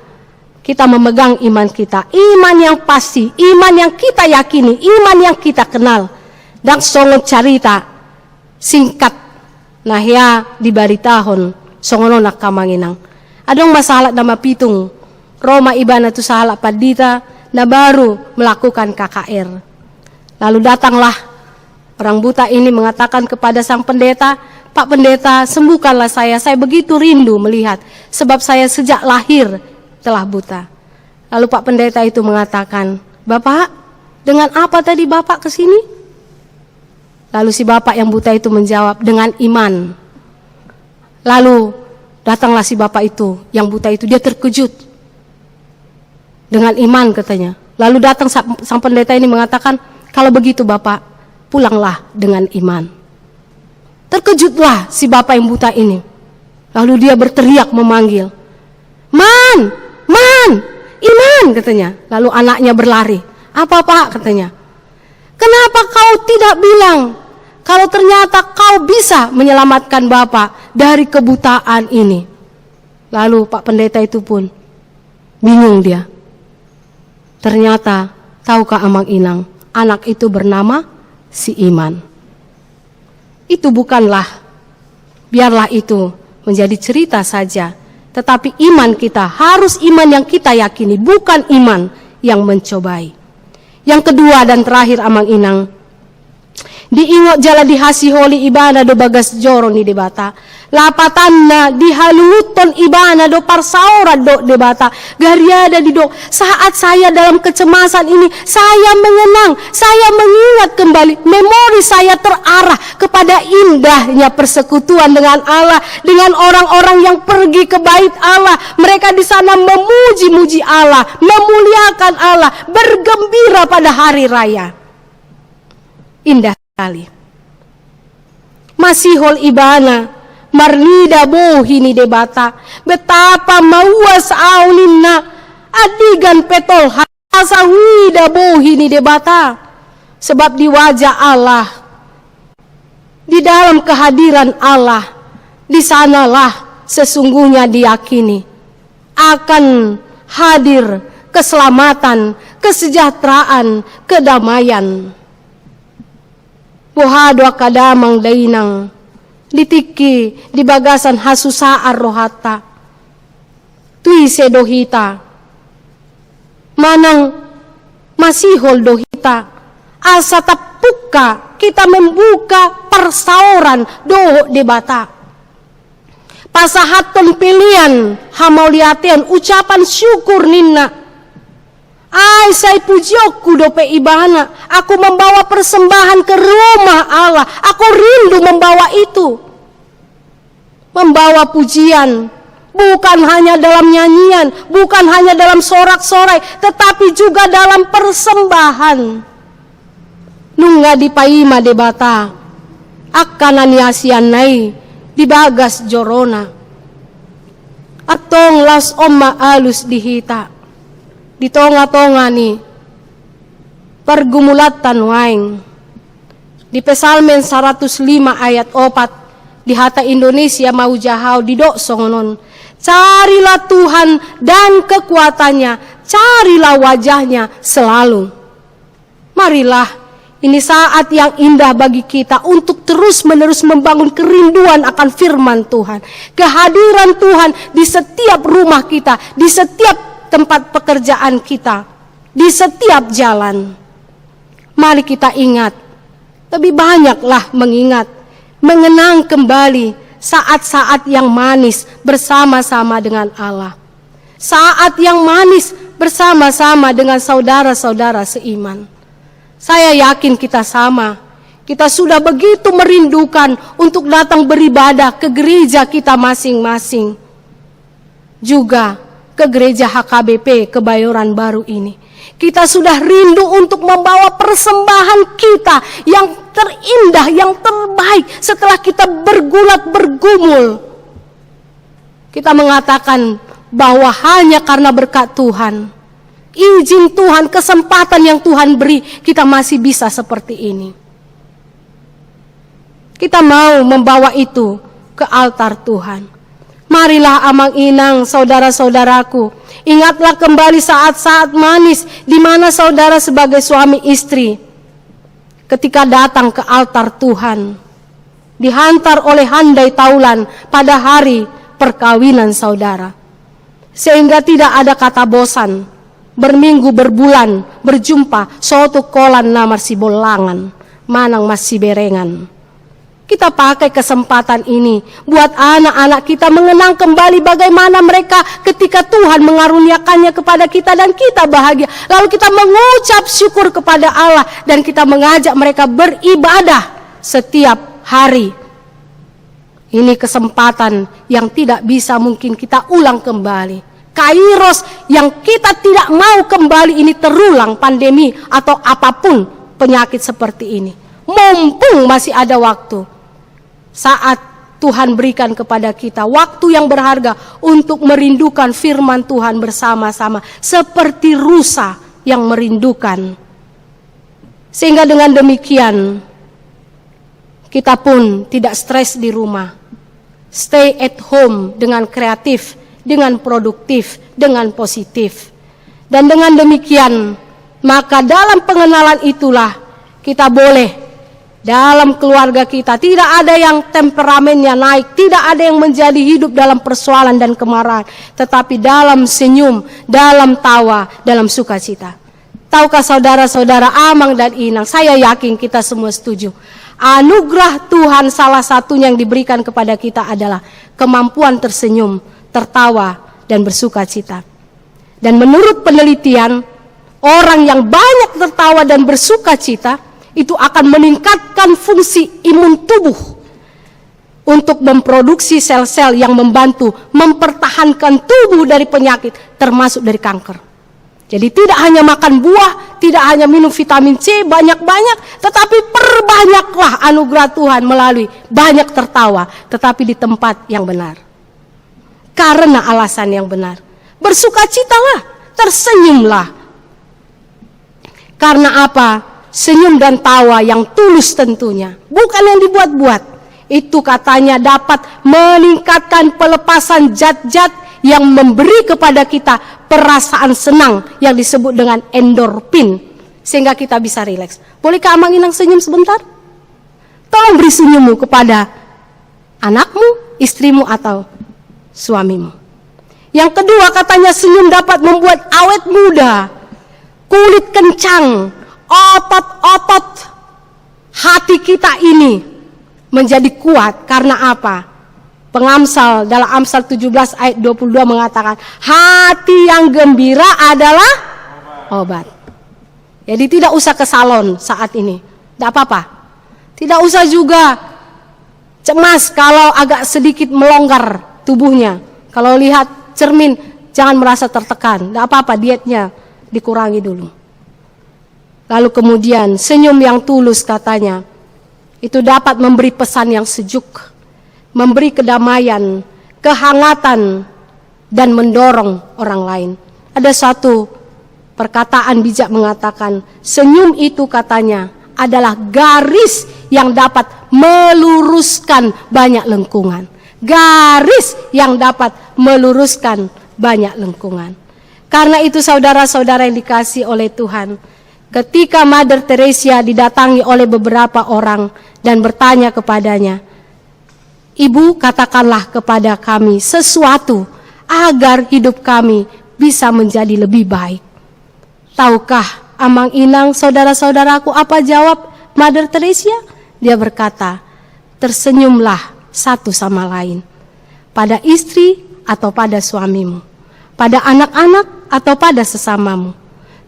kita memegang iman kita, iman yang pasti, iman yang kita yakini, iman yang kita kenal. Ndang songon carita singkat na hea dibaritahon, songon on angka amang inang. Adong ma sahalak na mapitung, ro ma ibana tu sahalak pandita na baru melakukan K K R. Lalu datanglah orang buta ini mengatakan kepada sang pendeta, "Pak Pendeta, sembuhkanlah saya, saya begitu rindu melihat, sebab saya sejak lahir telah buta." Lalu Pak Pendeta itu mengatakan, "Bapak, dengan apa tadi Bapak ke sini?" Lalu si bapak yang buta itu menjawab, "Dengan iman." Lalu datanglah si bapak itu, yang buta itu, dia terkejut. "Dengan iman," katanya. Lalu datang sa-, sang pendeta ini mengatakan, "Kalau begitu Bapak, pulanglah dengan iman." Terkejutlah si bapak yang buta ini. Lalu dia berteriak memanggil, "Man! Man! Iman!" katanya. Lalu anaknya berlari. "Apa, Pak?" katanya. "Kenapa kau tidak bilang kalau ternyata kau bisa menyelamatkan Bapak dari kebutaan ini?" Lalu Pak Pendeta itu pun bingung dia. Ternyata, tahukah Amang Inang, anak itu bernama si Iman. Itu bukanlah, biarlah itu menjadi cerita saja. Tetapi iman kita harus iman yang kita yakini, bukan iman yang mencobai. Yang kedua dan terakhir, Amang Inang, diingot jala dihasiholi ibana do bagas joro ni Debata. Lapatanna dihalungunhon ibana do parsaoran dohot Debata. Gariada didok, saat saya dalam kecemasan ini, saya mengenang, saya mengingat kembali, memori saya terarah kepada indahnya persekutuan dengan Allah, dengan orang-orang yang pergi ke bait Allah. Mereka di sana memuji-muji Allah, memuliakan Allah, bergembira pada hari raya. Indah sekali. Masihol ibana marnida bohi ni Debata. Betapa mauas ahu ninna, andigan pe tolhas asa huida bohi ni Debata. Sebab di wajah Allah, di dalam kehadiran Allah, di sanalah sesungguhnya diyakini akan hadir keselamatan, kesejahteraan, kedamaian. Boha do angka damang dainang, di tingki di bagasan hasusaan rohanta. Tu ise do hita? Manang masihol do hita asa tampukna hita membuka parsaoran dohot Debata? Pasahathon pelean hamauliateon, ucapan syukur ninna. Ai sai pujionku dope ibana, aku membawa persembahan ke rumah Allah, aku rindu membawa itu. Membawa pujian, bukan hanya dalam nyanyian, bukan hanya dalam sorak-sorai, tetapi juga dalam persembahan. Nunga dipaima Debata angka na niasianna i di bagas jorona. Antong laos on ma alus di hita di tonga-tonga ni pargumulanta nuaeng. Di Psalmen saratus lima ayat opat, di hata Indonesia ma hujaha au, didok songon on: Carilah Tuhan dan kekuatannya, carilah wajahnya selalu. Marilah, ini saat yang indah bagi kita untuk terus-menerus membangun kerinduan akan firman Tuhan, kehadiran Tuhan di setiap rumah kita, di setiap tempat pekerjaan kita, di setiap jalan. Mari kita ingat, lebih banyaklah mengingat, mengenang kembali saat-saat yang manis bersama-sama dengan Allah. Saat yang manis bersama-sama dengan saudara-saudara seiman. Saya yakin kita sama, kita sudah begitu merindukan untuk datang beribadah ke gereja kita masing-masing. Juga ke gereja H K B P Kebayoran Baru ini. Kita sudah rindu untuk membawa persembahan kita yang terindah, yang terbaik setelah kita bergulat bergumul. Kita mengatakan bahwa hanya karena berkat Tuhan, izin Tuhan, kesempatan yang Tuhan beri, kita masih bisa seperti ini. Kita mau membawa itu ke altar Tuhan. Marilah amang inang, saudara-saudaraku, ingatlah kembali saat-saat manis di mana saudara sebagai suami istri ketika datang ke altar Tuhan, dihantar oleh handai taulan pada hari perkawinan saudara. Sehingga tidak ada kata bosan, berminggu, berbulan, berjumpa, sotung holan na marsibollangan, manang marsiberengan. Kita pakai kesempatan ini buat anak-anak kita mengenang kembali bagaimana mereka ketika Tuhan mengaruniakannya kepada kita dan kita bahagia. Lalu kita mengucap syukur kepada Allah dan kita mengajak mereka beribadah setiap hari. Ini kesempatan yang tidak bisa mungkin kita ulang kembali. Kairos yang kita tidak mau kembali ini terulang, pandemi atau apapun penyakit seperti ini. Mumpung masih ada waktu, saat Tuhan berikan kepada kita waktu yang berharga untuk merindukan firman Tuhan bersama-sama, seperti rusa yang merindukan. Sehingga dengan demikian, kita pun tidak stres di rumah. Stay at home dengan kreatif, dengan produktif, dengan positif. Dan dengan demikian, maka dalam pengenalan itulah kita boleh, dalam keluarga kita, tidak ada yang temperamennya naik, tidak ada yang menjadi hidup dalam persoalan dan kemarahan, tetapi dalam senyum, dalam tawa, dalam sukacita. Tahukah saudara-saudara, amang dan inang, saya yakin kita semua setuju. Anugerah Tuhan salah satunya yang diberikan kepada kita adalah kemampuan tersenyum, tertawa, dan bersukacita. Dan menurut penelitian, orang yang banyak tertawa dan bersukacita itu akan meningkatkan fungsi imun tubuh untuk memproduksi sel-sel yang membantu mempertahankan tubuh dari penyakit, termasuk dari kanker. Jadi, tidak hanya makan buah, tidak hanya minum vitamin C banyak-banyak, tetapi perbanyaklah anugerah Tuhan melalui banyak tertawa, tetapi di tempat yang benar. Karena alasan yang benar. Bersukacitalah, tersenyumlah. Karena apa? Senyum dan tawa yang tulus tentunya, bukan yang dibuat-buat. Itu katanya dapat meningkatkan pelepasan zat-zat yang memberi kepada kita perasaan senang yang disebut dengan endorfin. Sehingga kita bisa rileks. Bolehkah amang inang senyum sebentar? Tolong beri senyummu kepada anakmu, istrimu, atau suamimu. Yang kedua, katanya senyum dapat membuat awet muda, kulit kencang, otot-otot hati kita ini menjadi kuat. Karena apa? Pengamsal, dalam Amsal tujuh belas ayat dua puluh dua mengatakan, "Hati yang gembira adalah obat." Jadi, tidak usah ke salon saat ini. Tidak apa-apa. Tidak usah juga cemas kalau agak sedikit melonggar tubuhnya. Kalau lihat cermin, jangan merasa tertekan. Tidak apa-apa, dietnya dikurangi dulu. Lalu kemudian, senyum yang tulus katanya, itu dapat memberi pesan yang sejuk, memberi kedamaian, kehangatan, dan mendorong orang lain. Ada satu perkataan bijak mengatakan, senyum itu katanya adalah garis yang dapat meluruskan banyak lengkungan. Garis yang dapat meluruskan banyak lengkungan. Karena itu, saudara-saudara yang dikasihi oleh Tuhan, ketika Mother Teresa didatangi oleh beberapa orang dan bertanya kepadanya, "Ibu, katakanlah kepada kami sesuatu agar hidup kami bisa menjadi lebih baik." Tahukah amang inang, saudara-saudaraku, apa jawab Mother Teresa? Dia berkata, "Tersenyumlah satu sama lain, pada istri atau pada suamimu, pada anak-anak atau pada sesamamu.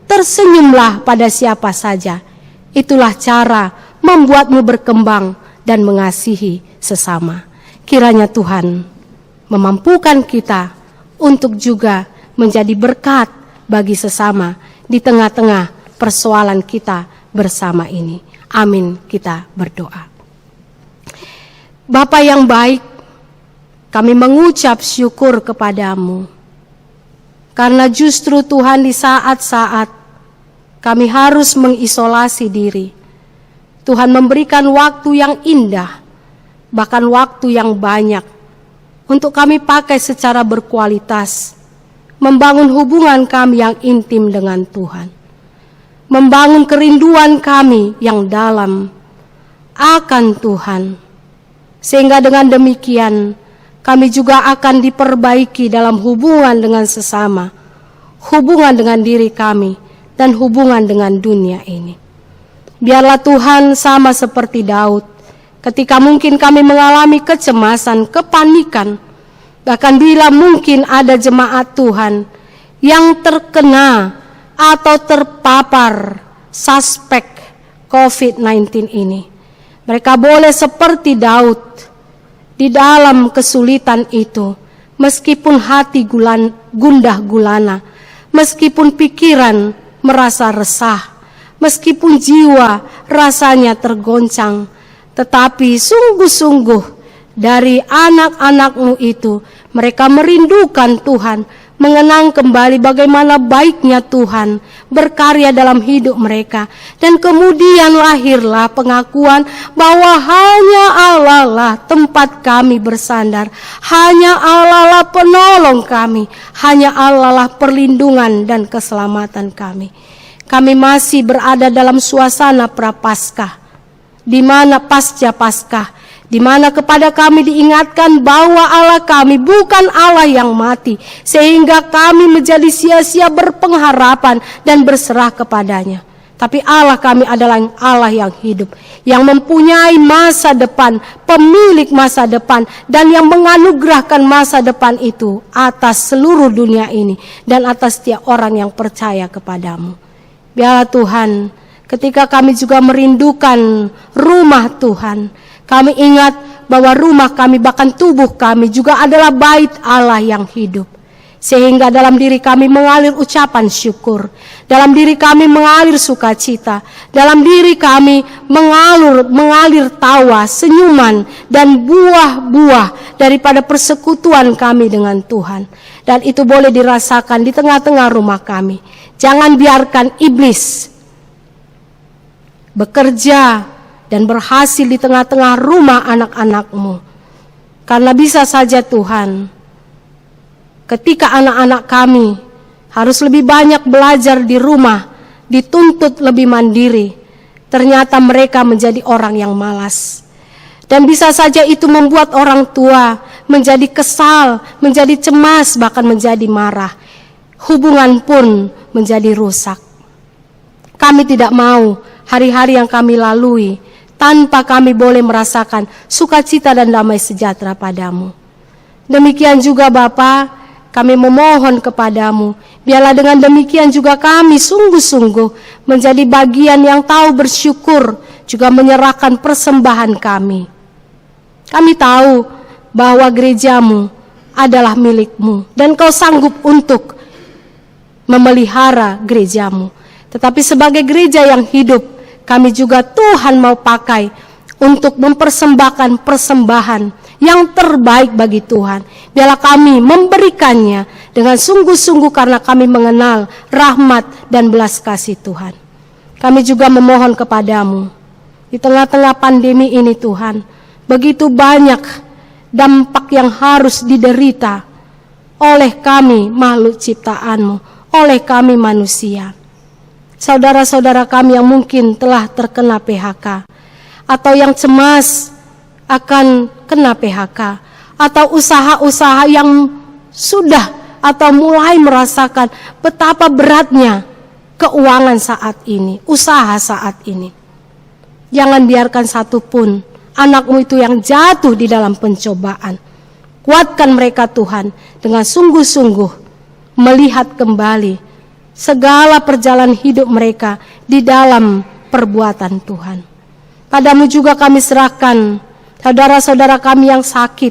Tersenyumlah pada siapa saja. Itulah cara membuatmu berkembang dan mengasihi sesama." Kiranya Tuhan memampukan kita untuk juga menjadi berkat bagi sesama di tengah-tengah persoalan kita bersama ini. Amin. Kita berdoa. Bapa yang baik, kami mengucap syukur kepada-Mu. Karena justru Tuhan, di saat-saat kami harus mengisolasi diri, Tuhan memberikan waktu yang indah, bahkan waktu yang banyak untuk kami pakai secara berkualitas, membangun hubungan kami yang intim dengan Tuhan, membangun kerinduan kami yang dalam akan Tuhan. Sehingga dengan demikian, kami juga akan diperbaiki dalam hubungan dengan sesama, hubungan dengan diri kami, dan hubungan dengan dunia ini. Biarlah Tuhan sama seperti Daud, ketika mungkin kami mengalami kecemasan, kepanikan, bahkan bila mungkin ada jemaat Tuhan yang terkena atau terpapar suspek covid sembilan belas ini. Mereka boleh seperti Daud di dalam kesulitan itu, meskipun hati gulan-, gundah gulana, meskipun pikiran merasa resah, meskipun jiwa rasanya tergoncang, tetapi sungguh-sungguh dari anak-anak-Mu itu, mereka merindukan Tuhan, mengenang kembali bagaimana baiknya Tuhan berkarya dalam hidup mereka. Dan kemudian lahirlah pengakuan bahwa hanya Allah lah tempat kami bersandar, hanya Allah lah penolong kami, hanya Allah lah perlindungan dan keselamatan kami. Kami masih berada dalam suasana Prapaskah, di mana pasca Paskah, di mana kepada kami diingatkan bahwa Allah kami bukan Allah yang mati, sehingga kami menjadi sia-sia berpengharapan dan berserah kepada-Nya. Tapi Allah kami adalah Allah yang hidup, yang mempunyai masa depan, pemilik masa depan, dan yang menganugerahkan masa depan itu atas seluruh dunia ini dan atas setiap orang yang percaya kepada-Mu. Biarlah Tuhan, ketika kami juga merindukan rumah Tuhan, kami ingat bahwa rumah kami, bahkan tubuh kami juga adalah bait Allah yang hidup. Sehingga dalam diri kami mengalir ucapan syukur, dalam diri kami mengalir sukacita, dalam diri kami mengalur, mengalir tawa, senyuman, dan buah-buah daripada persekutuan kami dengan Tuhan. Dan itu boleh dirasakan di tengah-tengah rumah kami. Jangan biarkan iblis bekerja dan berhasil di tengah-tengah rumah anak-anak-Mu. Karena bisa saja, Tuhan, ketika anak-anak kami harus lebih banyak belajar di rumah, dituntut lebih mandiri, ternyata mereka menjadi orang yang malas. Dan bisa saja itu membuat orang tua menjadi kesal, menjadi cemas, bahkan menjadi marah. Hubungan pun menjadi rusak. Kami tidak mau hari-hari yang kami lalui tanpa kami boleh merasakan sukacita dan damai sejahtera pada-Mu. Demikian juga, Bapa, kami memohon kepada-Mu, biarlah dengan demikian juga kami sungguh-sungguh menjadi bagian yang tahu bersyukur, juga menyerahkan persembahan kami. Kami tahu bahwa gereja-Mu adalah milik-Mu, dan Kau sanggup untuk memelihara gereja-Mu. Tetapi sebagai gereja yang hidup, kami juga, Tuhan, mau pakai untuk mempersembahkan persembahan yang terbaik bagi Tuhan. Biarlah kami memberikannya dengan sungguh-sungguh karena kami mengenal rahmat dan belas kasih Tuhan. Kami juga memohon kepada-Mu, di tengah-tengah pandemi ini, Tuhan, begitu banyak dampak yang harus diderita oleh kami, makhluk ciptaan-Mu, oleh kami, manusia. Saudara-saudara kami yang mungkin telah terkena P H K, atau yang cemas akan kena P H K, atau usaha-usaha yang sudah atau mulai merasakan betapa beratnya keuangan saat ini, usaha saat ini. Jangan biarkan satu pun anak-Mu itu yang jatuh di dalam pencobaan. Kuatkan mereka, Tuhan, dengan sungguh-sungguh melihat kembali segala perjalanan hidup mereka di dalam perbuatan Tuhan. Pada-Mu juga kami serahkan saudara-saudara kami yang sakit,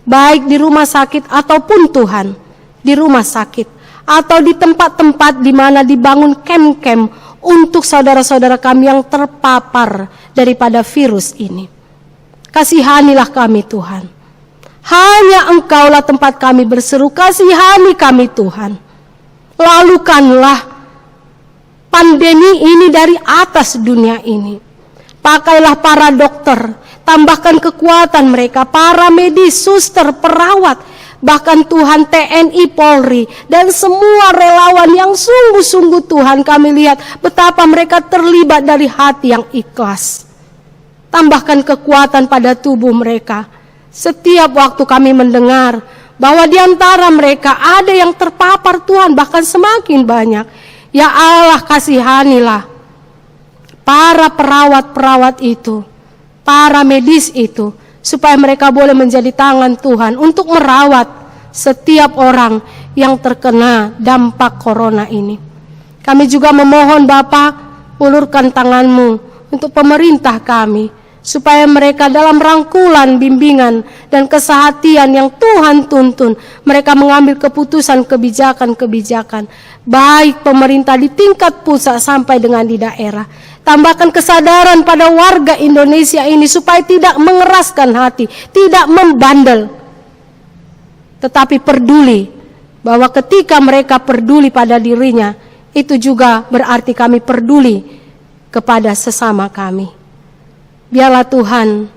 baik di rumah sakit ataupun, Tuhan, di rumah sakit, atau di tempat-tempat di mana dibangun kem-kem untuk saudara-saudara kami yang terpapar daripada virus ini. Kasihanilah kami, Tuhan. Hanya Engkaulah tempat kami berseru, kasihani kami, Tuhan. Lalukanlah pandemi ini dari atas dunia ini. Pakailah para dokter, tambahkan kekuatan mereka, para medis, suster, perawat, bahkan, Tuhan, T N I, Polri, dan semua relawan yang sungguh-sungguh, Tuhan, kami lihat betapa mereka terlibat dari hati yang ikhlas. Tambahkan kekuatan pada tubuh mereka. Setiap waktu kami mendengar bahwa di antara mereka ada yang terpapar, Tuhan, bahkan semakin banyak. Ya Allah, kasihanilah para perawat-perawat itu, para medis itu, supaya mereka boleh menjadi tangan, Tuhan, untuk merawat setiap orang yang terkena dampak corona ini. Kami juga memohon, Bapa, ulurkan tangan-Mu untuk pemerintah kami, supaya mereka dalam rangkulan, bimbingan, dan kesehatan yang Tuhan tuntun, mereka mengambil keputusan, kebijakan-kebijakan, baik pemerintah di tingkat pusat sampai dengan di daerah. Tambahkan kesadaran pada warga Indonesia ini supaya tidak mengeraskan hati, tidak membandel, tetapi peduli, bahwa ketika mereka peduli pada dirinya, itu juga berarti kami peduli kepada sesama kami. Biarlah, Tuhan,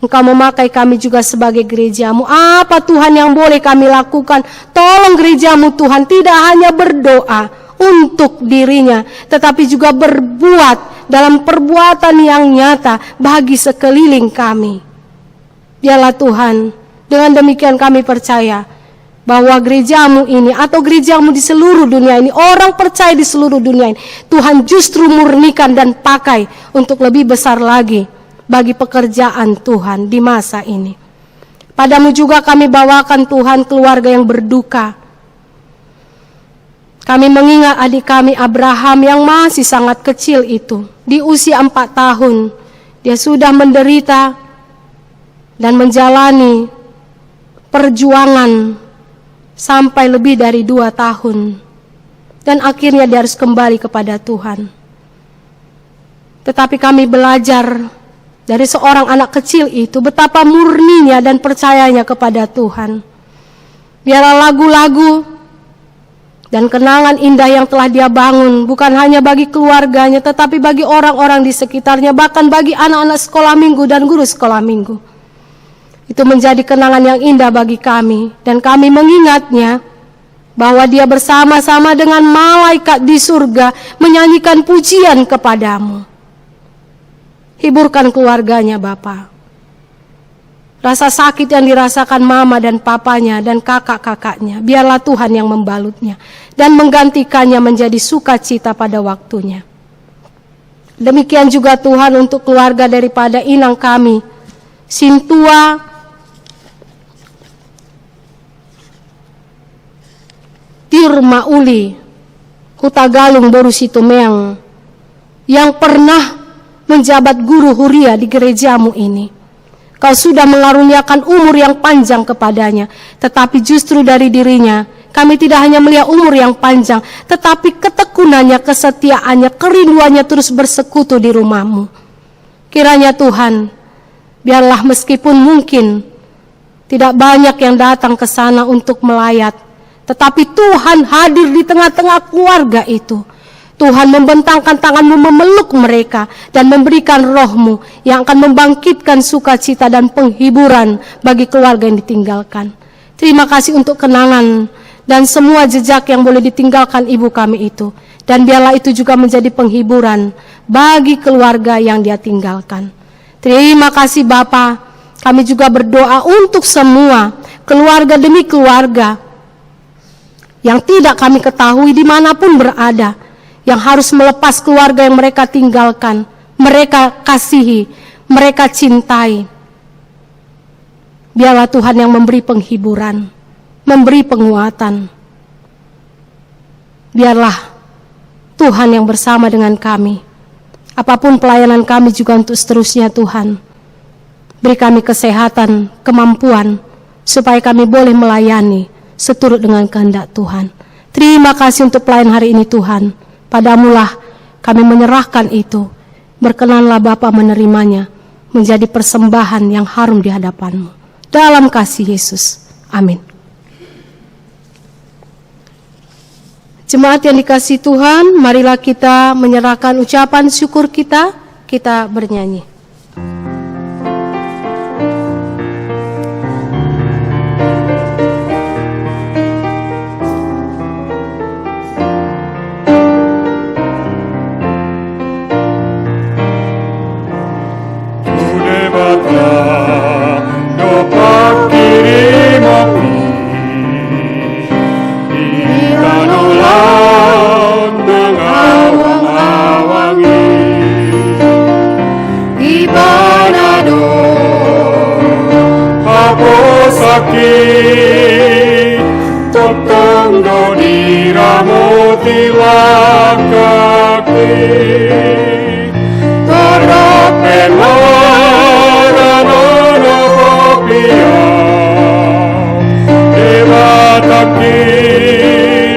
Engkau memakai kami juga sebagai gereja-Mu. Apa, Tuhan, yang boleh kami lakukan? Tolong gereja-Mu, Tuhan, tidak hanya berdoa untuk dirinya, tetapi juga berbuat dalam perbuatan yang nyata bagi sekeliling kami. Biarlah Tuhan, dengan demikian kami percaya bahwa gerejamu ini atau gerejamu di seluruh dunia ini, orang percaya di seluruh dunia ini, Tuhan justru murnikan dan pakai untuk lebih besar lagi bagi pekerjaan Tuhan di masa ini. Padamu juga kami bawakan, Tuhan, keluarga yang berduka. Kami mengingat adik kami Abraham yang masih sangat kecil itu. Di usia empat tahun, dia sudah menderita dan menjalani perjuangan sampai lebih dari dua tahun. Dan akhirnya dia harus kembali kepada Tuhan. Tetapi kami belajar dari seorang anak kecil itu, betapa murninya dan percayanya kepada Tuhan. Biarlah lagu-lagu dan kenangan indah yang telah dia bangun, bukan hanya bagi keluarganya, tetapi bagi orang-orang di sekitarnya, bahkan bagi anak-anak sekolah minggu dan guru sekolah minggu. Itu menjadi kenangan yang indah bagi kami, dan kami mengingatnya bahwa dia bersama-sama dengan malaikat di surga menyanyikan pujian kepadamu. Hiburkan keluarganya, Bapa. Rasa sakit yang dirasakan mama dan papanya dan kakak-kakaknya, biarlah Tuhan yang membalutnya dan menggantikannya menjadi sukacita pada waktunya. Demikian juga, Tuhan, untuk keluarga daripada inang kami, Sintua Tiur Mauli, Hutagalung, boru Situmeang, yang pernah menjabat guru huria di gerejamu ini. Kau sudah mengaruniakan umur yang panjang kepadanya, tetapi justru dari dirinya, kami tidak hanya melihat umur yang panjang, tetapi ketekunannya, kesetiaannya, kerinduannya terus bersekutu di rumahmu. Kiranya, Tuhan, biarlah meskipun mungkin tidak banyak yang datang ke sana untuk melayat, tetapi Tuhan hadir di tengah-tengah keluarga itu. Tuhan membentangkan tangan-Mu memeluk mereka dan memberikan Roh-Mu yang akan membangkitkan sukacita dan penghiburan bagi keluarga yang ditinggalkan. Terima kasih untuk kenangan dan semua jejak yang boleh ditinggalkan ibu kami itu. Dan biarlah itu juga menjadi penghiburan bagi keluarga yang dia tinggalkan. Terima kasih, Bapa. Kami juga berdoa untuk semua keluarga demi keluarga yang tidak kami ketahui di mana pun berada, yang harus melepas keluarga yang mereka tinggalkan, mereka kasihi, mereka cintai. Biarlah Tuhan yang memberi penghiburan, memberi penguatan. Biarlah Tuhan yang bersama dengan kami. Apapun pelayanan kami juga untuk seterusnya, Tuhan, beri kami kesehatan, kemampuan, supaya kami boleh melayani seturut dengan kehendak Tuhan. Terima kasih untuk pelayanan hari ini, Tuhan. Padamulah kami menyerahkan itu. Berkenanlah Bapa menerimanya menjadi persembahan yang harum di hadapan-Mu. Dalam kasih Yesus. Amin. Jemaat yang dikasihi Tuhan, marilah kita menyerahkan ucapan syukur kita, kita bernyanyi. Tu Debata do pangkirimon i, di tano lan nang awang-awang i. Ibana do haposanki, tongtong do diramoti langkangki. Tarrap pe marana na papiang, Debatangki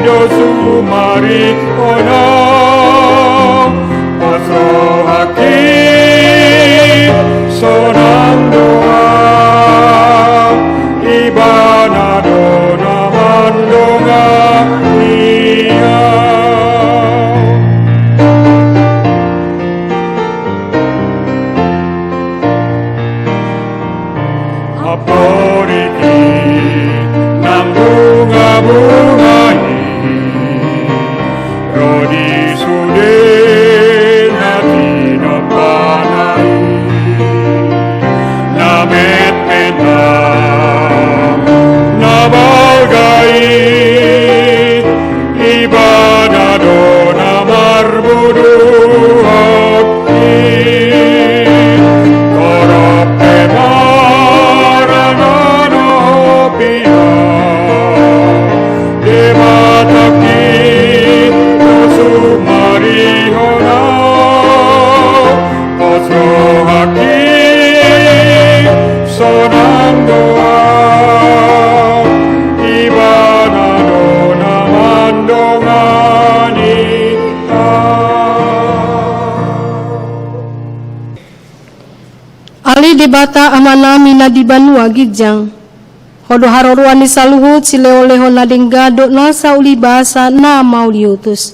do sumarihon au. Pas rohangki sonang do au, Ibana do na mandongani au. Amporik i nang bunga-bunga i, ro di sude na tinompana i. Na metmet Ale Debata Amanami na di banua ginjang, Ho do haroroan ni saluhut silehonlehon na denggan dohot nasa ulibasa na mauliutus.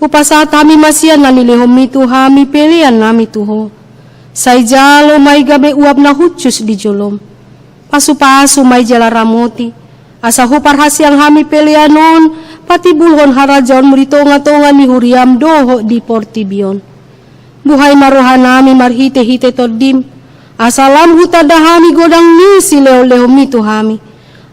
Hupasahat hami ma sian na nilehonMi tu hami peleannami tu Ho. Sai jalo ma i gabe uap na hushus di joloM. Pasupasu ma i jala ramoti, asa huparhaseang hami pelean on patimbulhon harajaonMu di tongatonga ni huriaM dohot di portibi on. Buhai ma rohanami marhitehite TondiM, asa lam hutanda hami godang ni silehonlehonMi tu hami,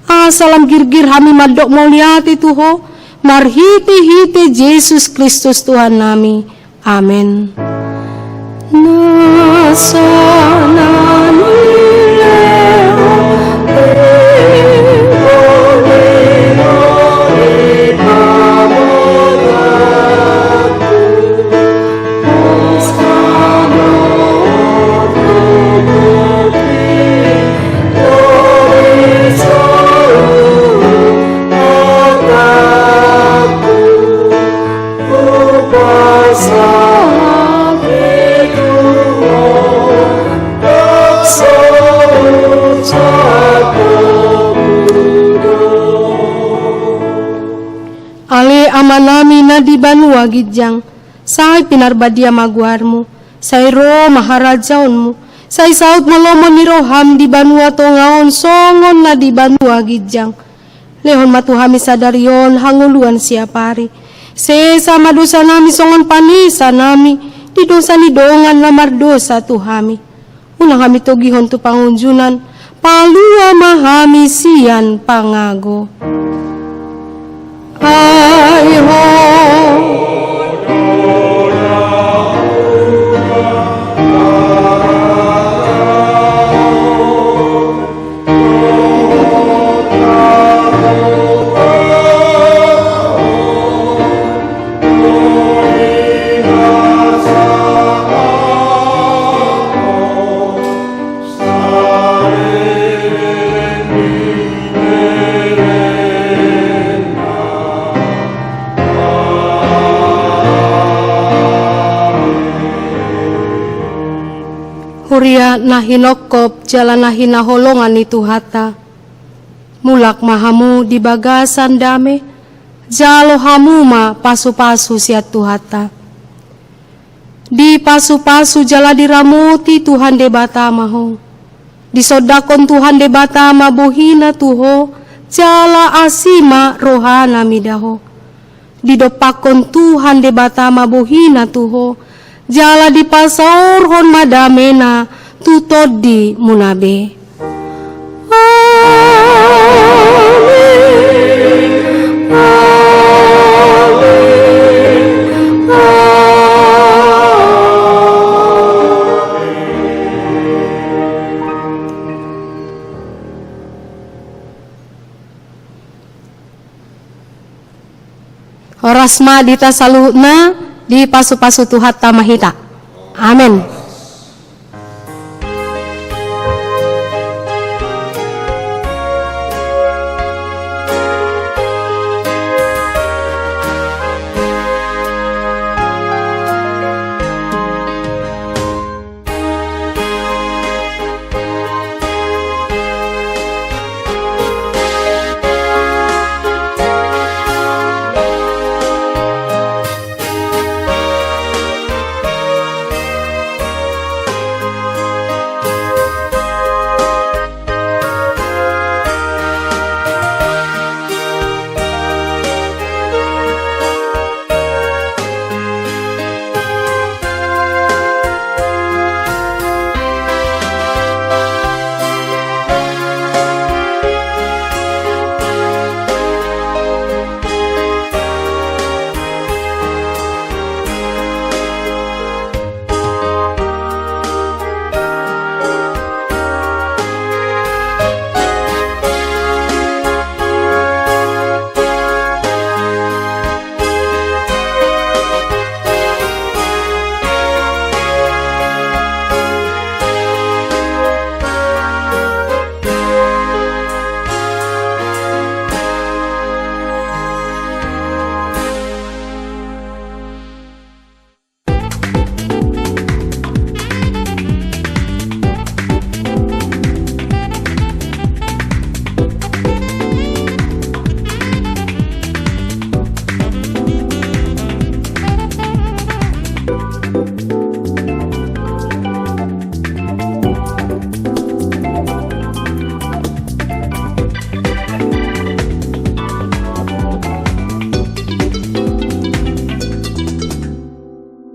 asa lam girgir hami mandok mauliate tu Ho, marhitehite Jesus Kristus Tuhannami. Amen. Nasa na nilehon Ale Amanami na di banua ginjang, sai pinarbadia ma goarMu, sai ro ma harajaonMu, sai saut ma lomo ni rohaM di banua tonga on songon na di banua ginjang. Lehon ma tu hami sadari on hangoluan siapari. Sesa ma dosanami songon panesanami di dosa ni dongan na mardosa tu hami. Unang hami togihon tu pangunjunan, palua ma hami sian pangago. Ai Ho. Huria na hinongkop jala na hinaholongan ni Tuhanta, mulak ma hamu di bagasan dame, jalo hamu ma pasupasu sian Tuhanta. Dipasupasu jala diramoti Tuhan Debata ma ho. Disondangkon Tuhan Debata ma bohiNa tu ho, jala asi ma rohaNa mida ho. Didompakkon Tuhan Debata ma bohiNa tu ho, jala dipasaorhon ma dameNa tu tondimuna be. Amen. Amen. Amen. Horas ma di hita saluhutna, dipasupasu Tuhanta ma hita. Amen.